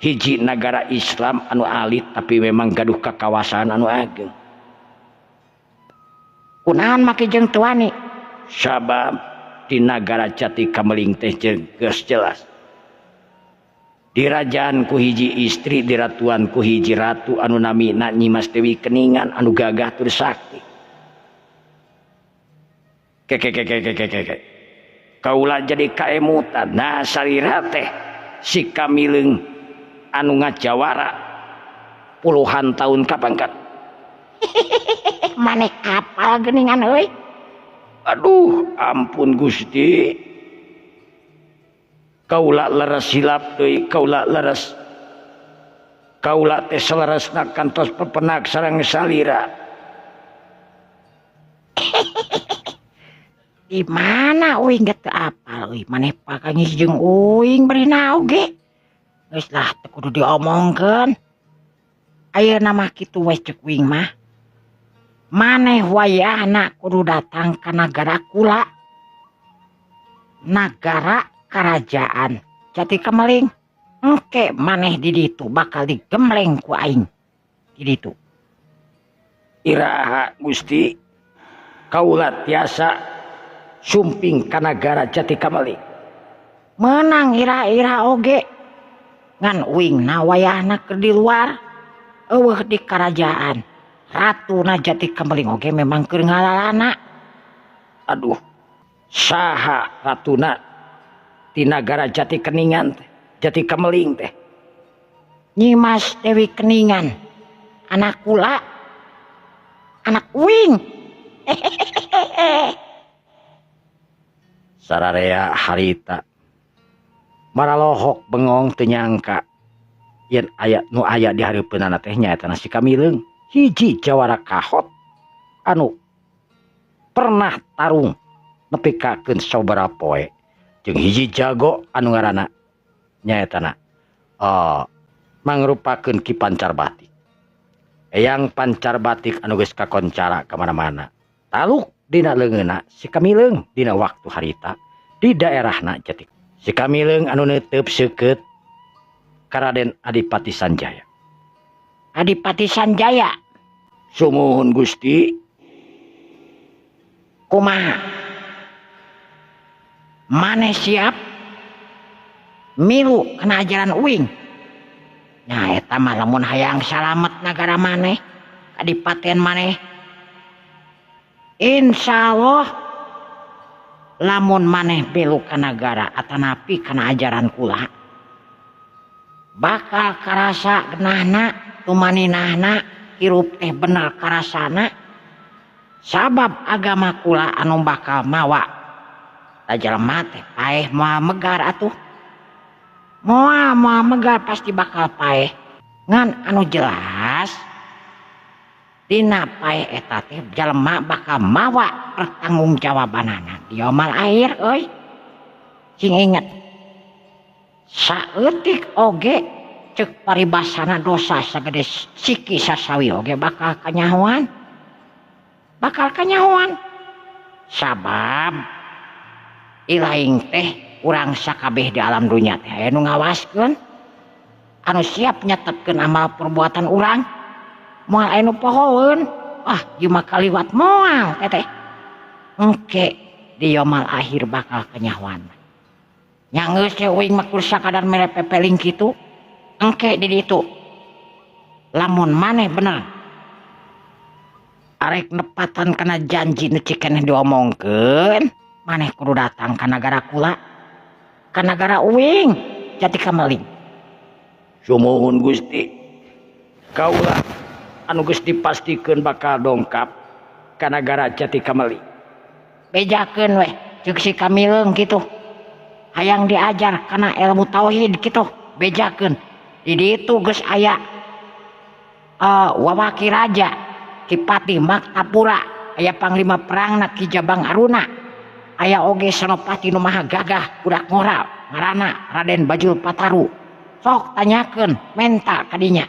Hiji nagara Islam anu alit tapi memang gaduh kakawasan anu ageng. Kunaon make jeung teu wani? Sabab di nagara Jati Kameling teh geus jelas. Dirajaan ku hiji istri, diratuan ku hiji ratu anu namina Nyimas Dewi Keningan anu gagah tur sakti. Kekekekekekeke. Kaula jadi kaemutan. Nah salira teh si Kamileung anu ngajawara puluhan tahun kapangkat. Maneh apal geuningan euy. Aduh, ampun Gusti. Kaula leres hilap deui, kaula leres. Kaula teh saleresna kantos pepenak sareng salira. Di mana uing ge teu apal euy, maneh pakanggih jeung uing bari naoge. Geus lah teu kudu diomongkeun. Ayeuna mah kitu we ceuk uing mah. Maneh wayahna kudu datang ka nagara kula. Nagara kerajaan Jati Kameling. Engke maneh di ditu bakal digembleng ku aing. Di ditu. Iraha Gusti, kaula tiasa sumping ka nagara Jati Kameling. Menang ira-ira oge. Ngan uing na wayahna keur di luar, eueuh di kerajaan. Ratuna Jati Kameling oge memang keur ngalalana. Aduh, saha ratuna di nagara Jati Keningan teh, Jati Kameling teh? Nyimas Dewi Keningan, anak kula, anak uing. Sararea harita maralohok bengong teu nyangka yen aya nu aya di hareupeunana teh nyaeta si Kamileung, hiji jawara kahot anu pernah tarung nepi kakeun sabaraha poe jeung hiji jago anu ngaranna nyaetana mangrupakeun Ki Pancar Batik. Eyang Pancar Batik anu geus kakoncara ka mana-mana. Taluk dina leungeunna si Kamileung dina waktu harita di daerahna Jati. Si Kamileung anu neuteup seukeut ka Raden Adipati Sanjaya. Adipati Sanjaya. Sumuhun Gusti. Kumaha? Maneh siap milu kana ajaran uing? Nya eta mah lamun hayang salamet nagara maneh, kadipaten maneh. Insya Allah lamun maneh milu ka nagara atanapi kana ajaran kula, bakal karasa genahna, tumaninahna, hirup teh bener karasana. Sabab agama kula anu bakal mawa da jelema teh paeh moal megar atuh. Moal moal megar pasti bakal paeh. Ngan anu jelas dina paeh eta teh jelema bakal mawa pertanggungjawabanana di yaumul akhir euy. Sing inget saeutik oge Cek paribasana dosa sagede siki sasawi oge bakal kanyahoan. Bakal kanyahoan. Sabab ilaing teh urang sakabeh di alam dunya teh aya nu ngawaskeun. Anu siap nyatetkeun amal perbuatan urang. Moal aya nu pohoeun. Ah, ieu mah kaliwat moal teteh. Engke di yaumul akhir bakal kanyahoan. Nya geus teh uing mah kur sakadar mere pepeling kitu. Engke di ditu. Lamun maneh bener arek nepatan kana janji nu cikeneh diomongkeun, maneh kudu datang ka nagara kula. Ka nagara uing Jati Kameling. Sumuhun Gusti. Kaula anu geus dipastikeun bakal dongkap ka nagara Jati Kameling. Bejakeun weh ceuk si Kamileung kitu. Hayang diajar kana ilmu tauhid kitu, bejakeun. Di ditu geus aya wawaki raja Ki Patih Maktapura, aya panglima perangna Ki Jabang Aruna, aya oge senopati nu maha gagah budak ngora ngaranna Raden Bajul Pataru. Sok tanyakeun menta kadinya.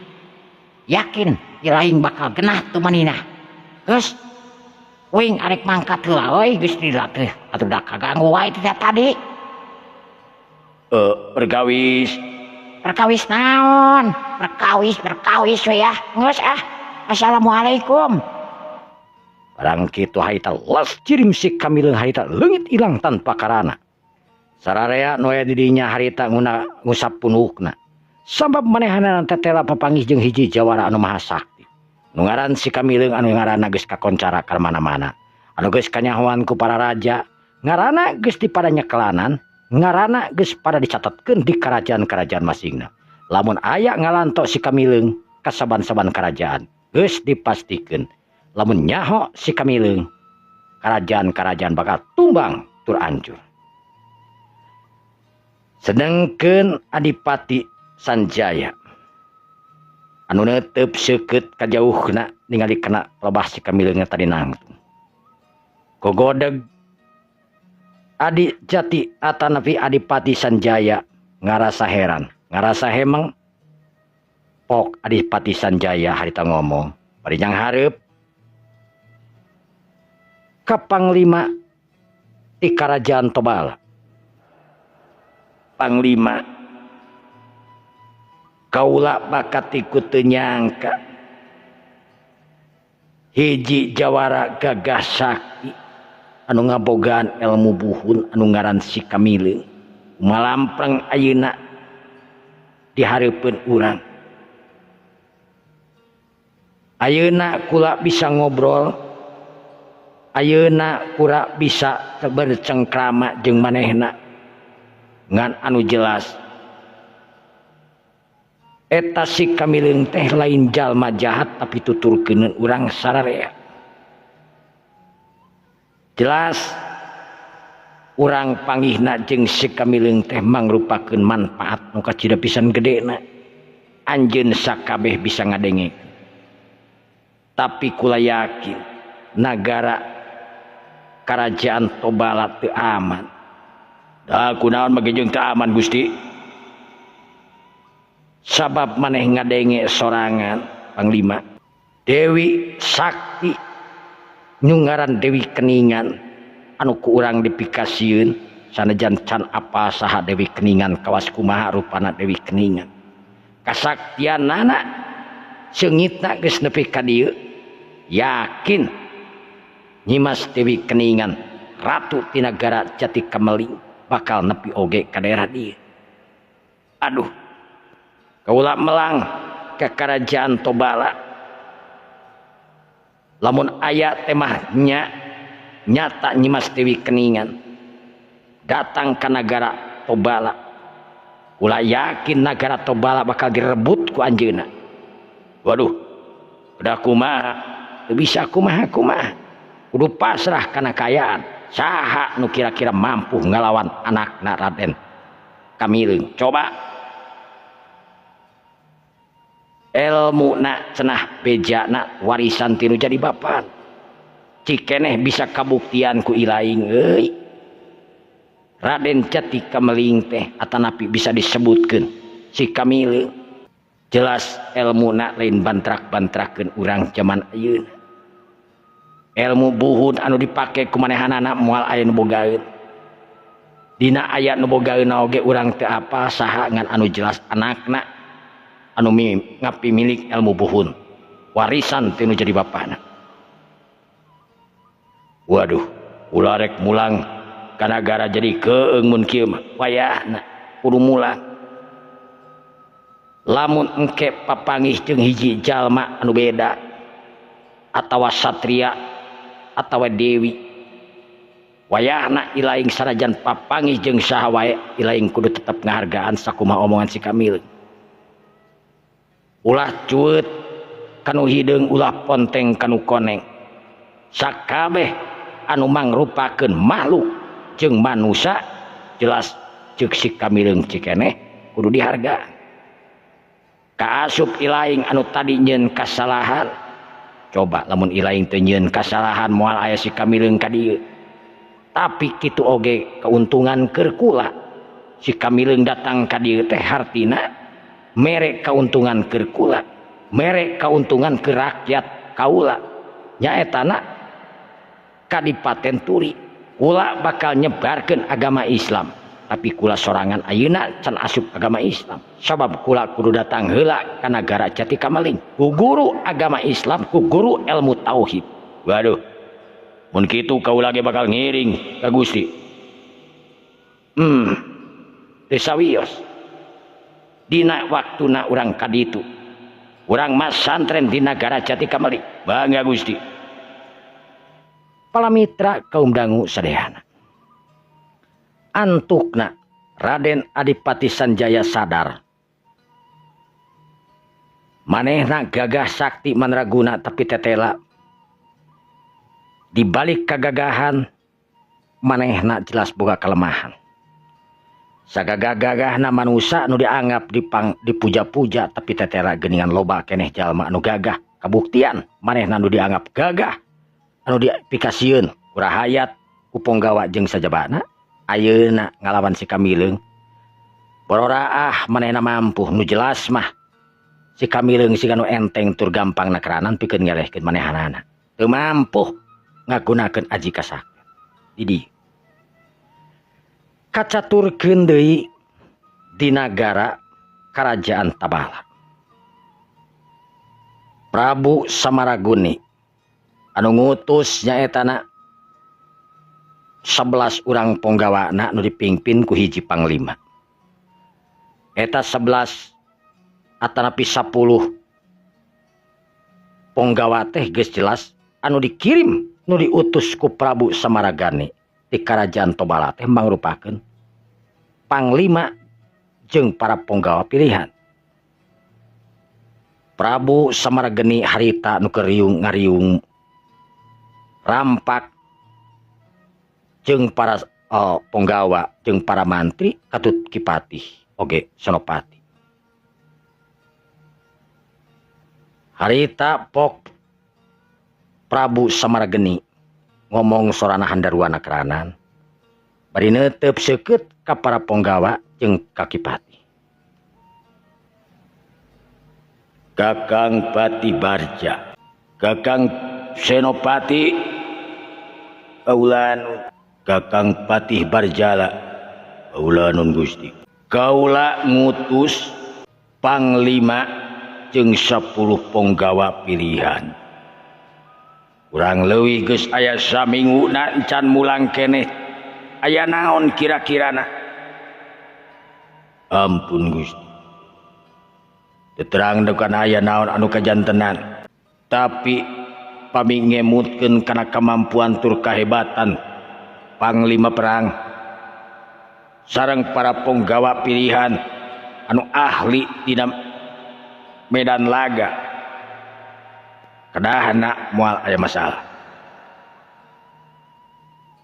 Yakin ilaing bakal genah tumaninah. Geus uing arek mangkat heula euy geus dilatih atuh da kaganggu wae teh tadi. Perkawis. Perkawis naon? Perkawis, perkawis we ya. Geus ah. Assalamualaikum. Barang kitu harita las cirim si Kamileung harita leungit ilang tanpa karana. Sararea nu aya di dinya harita nguna ngusap punukna. Sabab manehanana tetela papanggih jeung hiji jawara anu maha sakti. Nu ngaran si Kamileung anu ngaranna geus kakoncara ka mana-mana. Anu geus kanyahoan ku para raja, ngaranna geus dipada nyekelanan, ngaranna geus pada dicatetkeun di kerajaan-kerajaan masingna. Lamun aya ngalanto si Kamileung ka saban-saban kerajaan, geus dipastikeun lamun nyaho si Kamileung, kerajaan-kerajaan bakal tumbang tur hancur. Sedengkeun Adipati Sanjaya anu neuteup seukeut kajauhna ningali kana lebah si Kamileung tadi nangtung. Gogodeg Adi Jati atanapi Adipati Sanjaya ngarasa heran, ngarasa hemeng. Pok Adipati Sanjaya harita ngomong, bari jang hareup ka panglima ti Karajaan Tobala. Panglima, kaula bakat iku teu nyangka hiji jawara gagah sakti anu ngabogaan ilmu buhun anu ngaran si Kamileung malampreng ayeuna di hareupeun urang. Ayeuna kula bisa ngobrol, ayeuna kula bisa bercengkrama jeung manehna ngan anu jelas eta si Kamileung teh lain jalma jahat tapi tuturkeun urang sararea. Jelas urang panggihna jeung si Kamileung teh mangrupakeun manfaat nu kacida pisan gedena. Anjeun sakabeh bisa ngadenge. Tapi kula yakin nagara kerajaan Tobala teu aman. Da kunaon mage jeung teu aman Gusti? Sabab maneh ngadenge sorangan Panglima Dewi Sakti nyungaran Dewi Keningan anu ku urang dipikasieun sanajan can apa saha Dewi Keningan kawas kumaha rupana Dewi Keningan. Kasaktianana seungitna geus nepi ka dieu, yakin Nyimas Dewi Keningan ratu ti nagara Jati Kameling bakal nepi oge ka daerah dieu. Aduh, kaula melang ke kerajaan Tobala. Lamun aya temah nya nyata Nyimas Dewi Keningan datang ke nagara Tobala, kula yakin nagara Tobala bakal direbut ku anjeunna. Waduh, udah kumaha, teu bisa kumaha kumaha, kudu pasrah kana kaayaan. Saha nu kira-kira mampu ngalawan anakna Raden Kamileung? Coba ilmu na cenah bejana warisan tinu jadi bapan. Cikeneh bisa kabuktian ku ilaing euy. Raden Jati Kameling teh atanapi bisa disebutkeun si Kamileung. Jelas elmuna lain bantrak-bantrakeun urang jaman ayeuna. Ilmu buhun anu dipake ku manehanana moal aya nu bogaeun. Dina aya nu bogaeun oge urang teu apal saha ngan anu jelas anakna anu ngapimilik ilmu buhun warisan ti nu jadi bapana. Waduh, ulah rek mulang ka nagara jadi keung mun kieu mah wayahna kudu mulang. Lamun engke papanggih jeung hiji jalma anu beda atawa satria atawa dewi, wayahna ilaing sanajan papanggih jeung saha wae ilaing kudu tetep ngahargaan sakumaha omongan si Kamil. Ulah cueut kanu hideung, ulah ponteng kanu koneng. Sakabeh anu mangrupakeun makhluk jeung manusa jelas ceuk si Kamileung cikeneh kudu dihargaan. Kaasup ilaing anu tadi nyeun kasalahan, coba lamun ilaing teu nyeun kasalahan moal aya si Kamileung ka dieu. Tapi kitu oge keuntungan keur kula. Si Kamileung datang ka dieu teh hartina mere kauntungan keur kula, mere kauntungan keur rakyat kaula. Nyaetana Kadipaten Turi. Kula bakal nyebarkeun agama Islam, tapi kula sorangan ayeuna can asup agama Islam. Sabab kula kudu datang heula ka nagara Jati Kameling, ku guru agama Islam, ku guru ilmu tauhid. Waduh, mun kitu kaula ge bakal ngiring ka Gusti. Teu sawios. Dina waktuna urang ka ditu, urang masantren di nagara Jati Kameling. Bangga Gusti. Palamitra kaum dangu sadayana. Antukna Raden Adipati Sanjaya sadar manehna gagah sakti mandraguna tapi tetela. Di balik kagagahan manehna jelas boga kelemahan. Sagagah-gagahna manusa nu dianggap dipuja-puja tapi tetela geuningan loba keneh jalma anu gagah. Kabuktian manehna nu dianggap gagah anu dipikasieun ku rahayat ku ponggawa jeung sajabana ayeuna ngalawan si Kamileung. Bororaah manehna mampu, nu jelas mah si Kamileung siga nu enteng tur gampang nakeranan pikeun ngelehkeun manehanana. Teu mampu ngagunakeun aji kasakti. Di dieu kacaturkeun deui di nagara Kerajaan Tabala. Prabu Samaraguni anu ngutus nyaetana 11 urang ponggawana nu dipimpin ku hiji panglima. Eta 11 atanapi 10 ponggawa teh geus jelas anu dikirim nu diutus ku Prabu Samaragani di Kerajaan Tobala teh mangrupakeun panglima jeung para ponggawa pilihan. Prabu Samarageni harita nu keur riung ngariung rampak jeung para ponggawa jeung para mantri katut kipatih oge senopati. Harita pok Prabu Samarageni ngomong sorana handaruana keranan bari neuteup seukeut ka para ponggawa jeung ka kipatih. Kakang Pati Barja, Kakang Senopati Kaulan, Kakang Patih Barjala Kaulanun Gusti. Kaula ngutus panglima jeung 10 ponggawa pilihan. Kurang leuwih geus aya saminguna encan mulang keneh. Aya naon kira-kirana? Ampun Gusti. Terang dekan aya naon anu kajantenan. Tapi pami ngemutkeun kana kemampuan tur kahebatan panglima perang sareng para ponggawa pilihan anu ahli dina medan laga, kedahana moal aya masalah.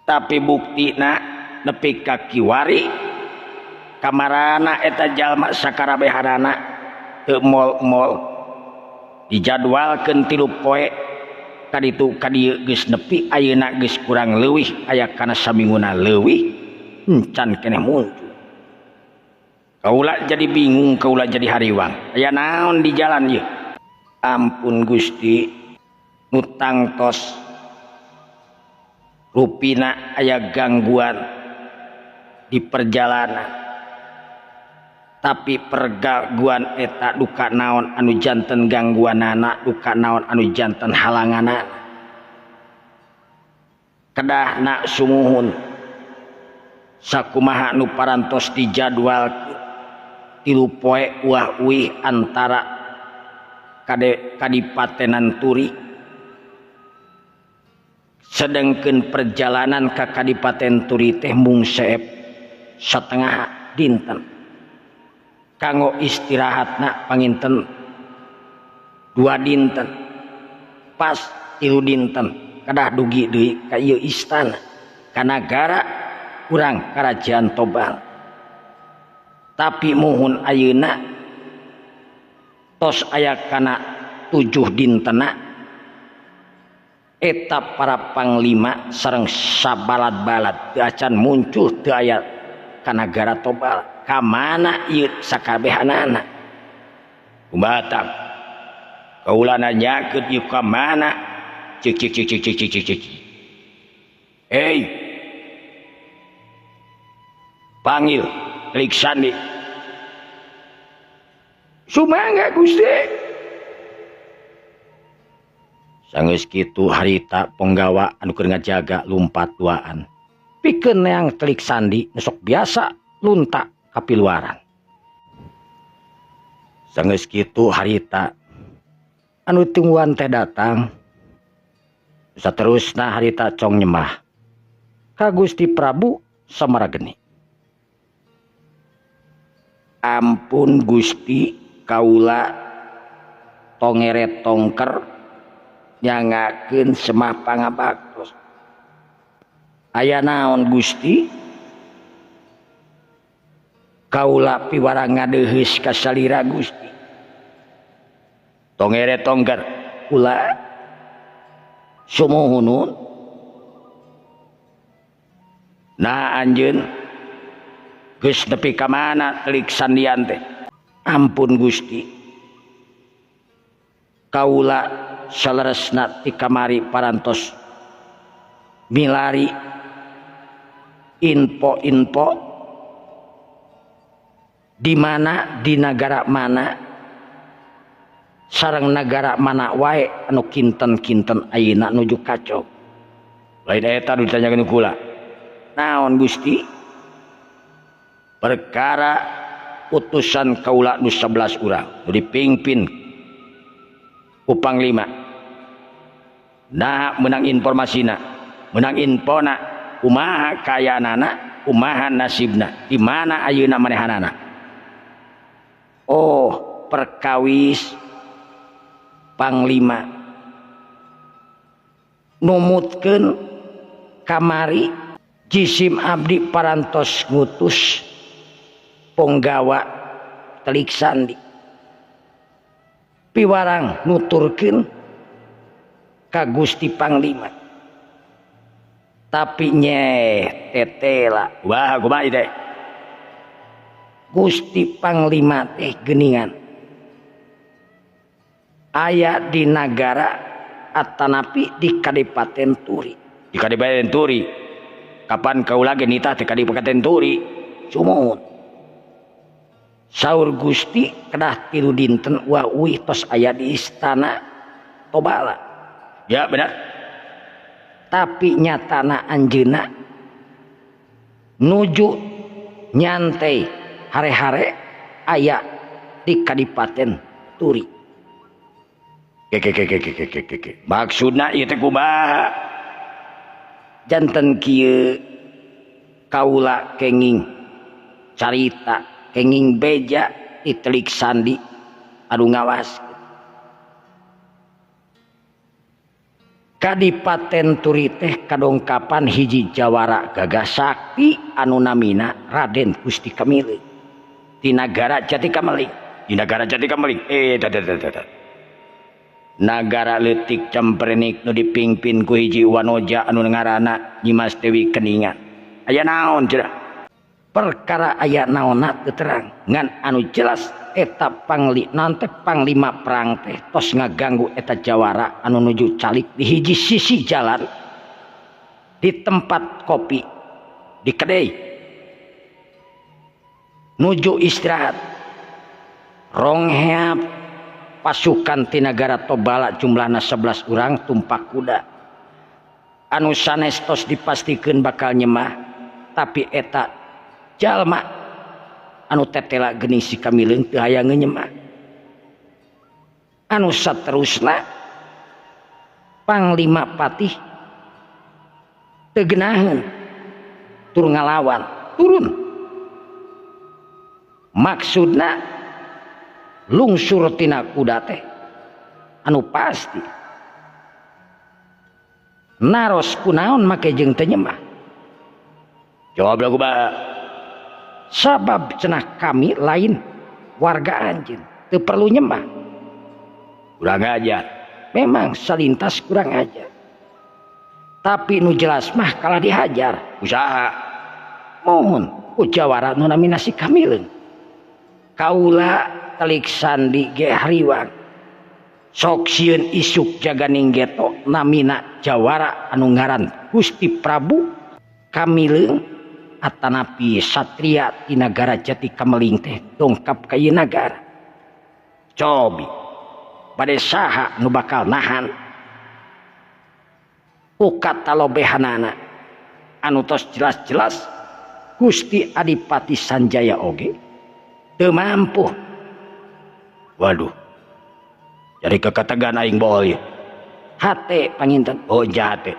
Tapi buktina nepi ka kiwari kamarana eta jalma sakarabehanana teu mol-mol dijadwalkeun 3 poe kaditu kadieu geus nepi ayeuna geus kurang leuwih aya kana saminguna leuwih encan keneh muncul. Kaula jadi bingung, kaula jadi hariwang. Aya naon di jalan ieu? Ampun Gusti, nu tangtos rupina aya gangguan di perjalanan. Tapi pergangguan eta duka naon anu janten gangguanana, duka naon anu janten halanganana. Kedahna sumuhun sakumaha nu parantos dijadwal 3 poe uah uih antara kadipatenan Turi, sedengkeun perjalanan ka Kadipaten Turi teh mung seep setengah dinten, kanggo istirahatna panginten 2 dinten, pas 3 dinten kedah dugi deui ka ieu istana ka nagara urang Kerajaan Tobal. Tapi muhun ayeuna tos aya kana 7 dintena eta para panglima sareng sabalad-balad teu acan muncul, teu aya ka nagara Tobal. Ka mana ieu sakabehanana? Kumaha tah? Kaula nanyakeun ieu ka mana? Cik cik cik cik cik cik cik cik. Hei, panggil Telik Sandi. Sumangga Gusti. Sanggeus kitu harita ponggawa anu keur ngajaga lumpat duaan. Pikeun neang Telik Sandi nu sok biasa lunta kapiluaran. Sanggeus kitu harita anu tungguan teh datang. Saterusna harita cong nyemah ka Gusti Prabu Samarageni. Ampun Gusti, kaula tongeret tongker nyangakeun semah pangabaktos. Aya naon Gusti? Kaula piwarang ngadeuheus ka salira Gusti. Tongeret tongker kula sumuhunun. Nah anjeun geus nepi ka mana Telik Sandian teh? Ampun Gusti, kaula saleresna ti kamari parantos milari info-info di mana, di nagara mana, sareng nagara mana wae anu kinten-kinten ayeuna nuju kacau. Lain eta nu ditanyakeun kula. Naon Gusti? Perkara utusan kaula nu 11 urang nu dipimpin ku panglima. Nah menang informasina, menang infona, kumaha kayaanana, kumaha nasibna, di mana ayeuna manehanana. Oh, perkawis panglima numutkeun kamari jisim abdi parantos ngutus ponggawa Telik Sandi piwarang nuturkeun ka Gusti Panglima. Tapi nyeh tetela wah kumaha ieu teh? Gusti Panglima teh geuningan aya di nagara atanapi di Kadipaten Turi. Di Kadipaten Turi. Kapan kaula ge nitah teh Kadipaten Turi? Sumuhun. Saur Gusti kedah 3 dinten wah uih tos aya di istana Tobala. Ya benar. Tapi nyatana anjeunna nuju nyantai hare-hare aya di Kadipaten Turi. Ke. Maksudna ieu teh kumaha? Janten kieu kaula kenging carita, kenging beja di Telik Sandi anu ngawas. Kadipaten Turi teh kadongkapan hiji jawara gagah sakti anu namina Raden Gusti Kamiling di nagara Jati Kameling. Di nagara Jati Kameling. Nagara leutik Cemprenik nu dipimpin ku hiji wanoja anu ngaranna Nyimas Dewi Keningan. Aya naon cenah? Perkara aya naonna teu terang ngan anu jelas eta pangli naon teh panglima perang teh tos ngaganggu eta jawara anu nuju calik di hiji sisi jalan di tempat kopi di kedai nuju istirahat. Rongheap pasukan ti nagara Tobala jumlahna 11 urang tumpak kuda anu sanes tos dipastikeun bakal nyemah, tapi eta jalma anu tetela geuning si Kamileung teu hayang nyemah. Anu saterusna panglima patih teu geunaheun tur ngalawan turun, maksudna lungsur tina kuda teh anu pasti naros kunaon make jeung teu nyemah. Jawab lagu ba sabab cenah kami lain warga anjeun teu perlu nyemah. Kurang ajar. Memang salintas kurang ajar, tapi nu jelas mah kalah dihajar. Usaha mohon ku jawara nu namina si Kamileung. Kaula telik sandi ge hariwang sok sieun isuk jaganing geto namina jawara anu ngaran Gusti Prabu Kamileung atanapi satria ti nagara Jati Kameling teh dongkap ka ieu nagara. Cobi bade saha nu bakal nahan ku katalobehanana anu tos jelas-jelas Gusti Adipati Sanjaya oge teu mampu. Waduh, jadi kekategan aing bool ieu. Hate panginten. Oh jate.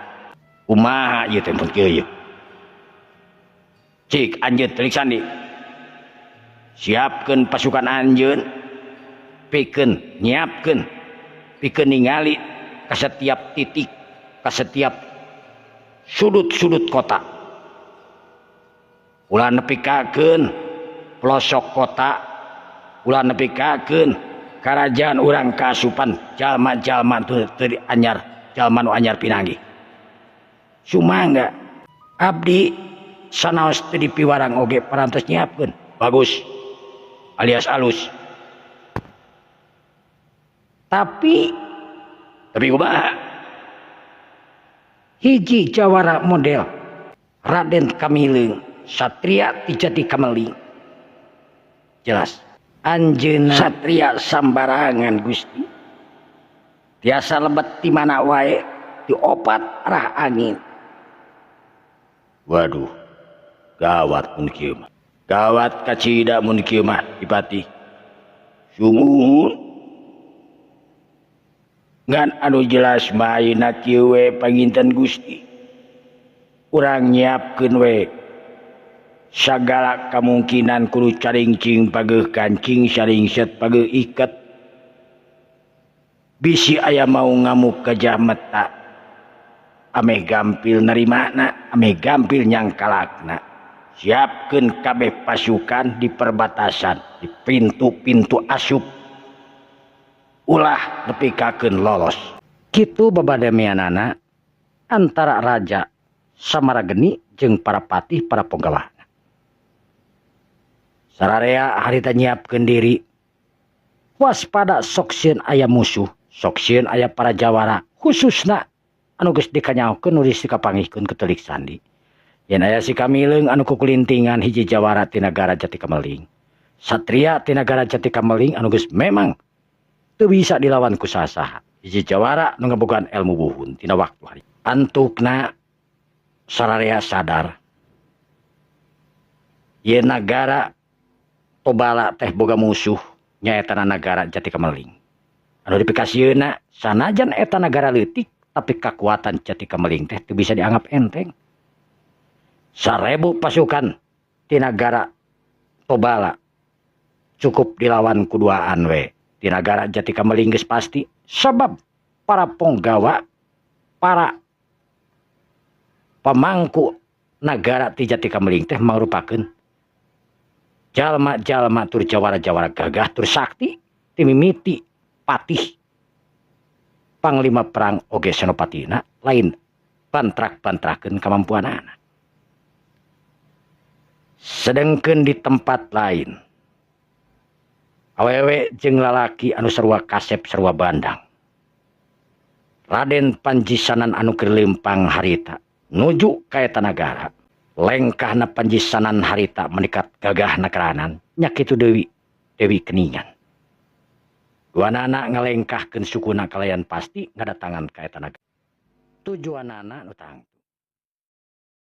Kumaha ieu teh mun kieu ieu. Cik anjeun telik sandi. Siapkeun pasukan anjeun, pikeun nyiapkeun, pikeun ningali ka setiap titik, ka setiap sudut-sudut kota. Ulah nepikakeun pelosok kota, ulah nepikakeun karajaan urang kaasupan jalma-jalma teu anyar, jalma nu anyar pinanggih. Sumangga abdi sanaos teu dipiwarang oge parantos nyiapkeun. Bagus alias alus. Tapi kumaha? Hiji jawara model Raden Kamileung satria ti Jati Kameling. Jelas anjeunna satria sambarangan Gusti. Tiasa lebet ti mana wae di opat arah angin. Waduh, gawat mun kieu mah. Gawat kacida mun kieu mah Dipati. Sumuhun. Ngan anu jelas mah ayeuna kieu we panginten Gusti. Urang nyiapkeun we sagala kamungkinan kudu caringcing pageuh kancing saringset pageuh iket. Bisi aya mau ngamuk gajah meta ameh gampil narimana, ameh gampil nyangkalakna. Siapkeun kabeh pasukan di perbatasan, di pintu-pintu asup. Ulah nepikakeun lolos. Kitu babadamianana antara raja Samarageni jeung para patih para ponggawa. Sararea harita nyiapkeun diri waspada sok sieun aya musuh, sok sieun aya para jawara, khususna anu geus dikanyaokeun nu geus dikapanggihkeun ku Telik Sandi. Yen aya si Kamileung anu kukulintingan hiji jawara ti nagara Jati Kameling. Satria ti nagara Jati Kameling anu geus memang teu bisa dilawan ku saha-saha. Hiji jawara nu ngabogaan ilmu buhun tina waktu hari. Antukna sararea sadar yen nagara Tobala teh boga musuh nyaeta nagara Jati Kameling. Anu dipikasieunna sanajan eta nagara leutik tapi kakuatan Jati Kameling teh teu bisa dianggap enteng. 1000 pasukan ti nagara Tobala cukup dilawan kuduaan we. Ti nagara Jati Kameling geus pasti sebab para ponggawa, para pemangku nagara ti Jati Kameling teh mangrupakeun jalma-jalma tur jawara-jawara gagah tur sakti timimiti patih panglima perang oge senopatina lain bantrak-bantrakeun kamampuanana. Sedengkeun di tempat lain awewe jeung lalaki anu sarua kasep sarua bandang. Raden Panjisanan anu keur leumpang harita nuju ka eta nagara. Lengkahna Panjisanan harita menikat gagahna keranan nya kitu Dewi Dewi Keningan. Duanana ngalengkahkeun sukuna kalayan pasti ngadatangan ka eta nagara. Tujuanana nu tangtu.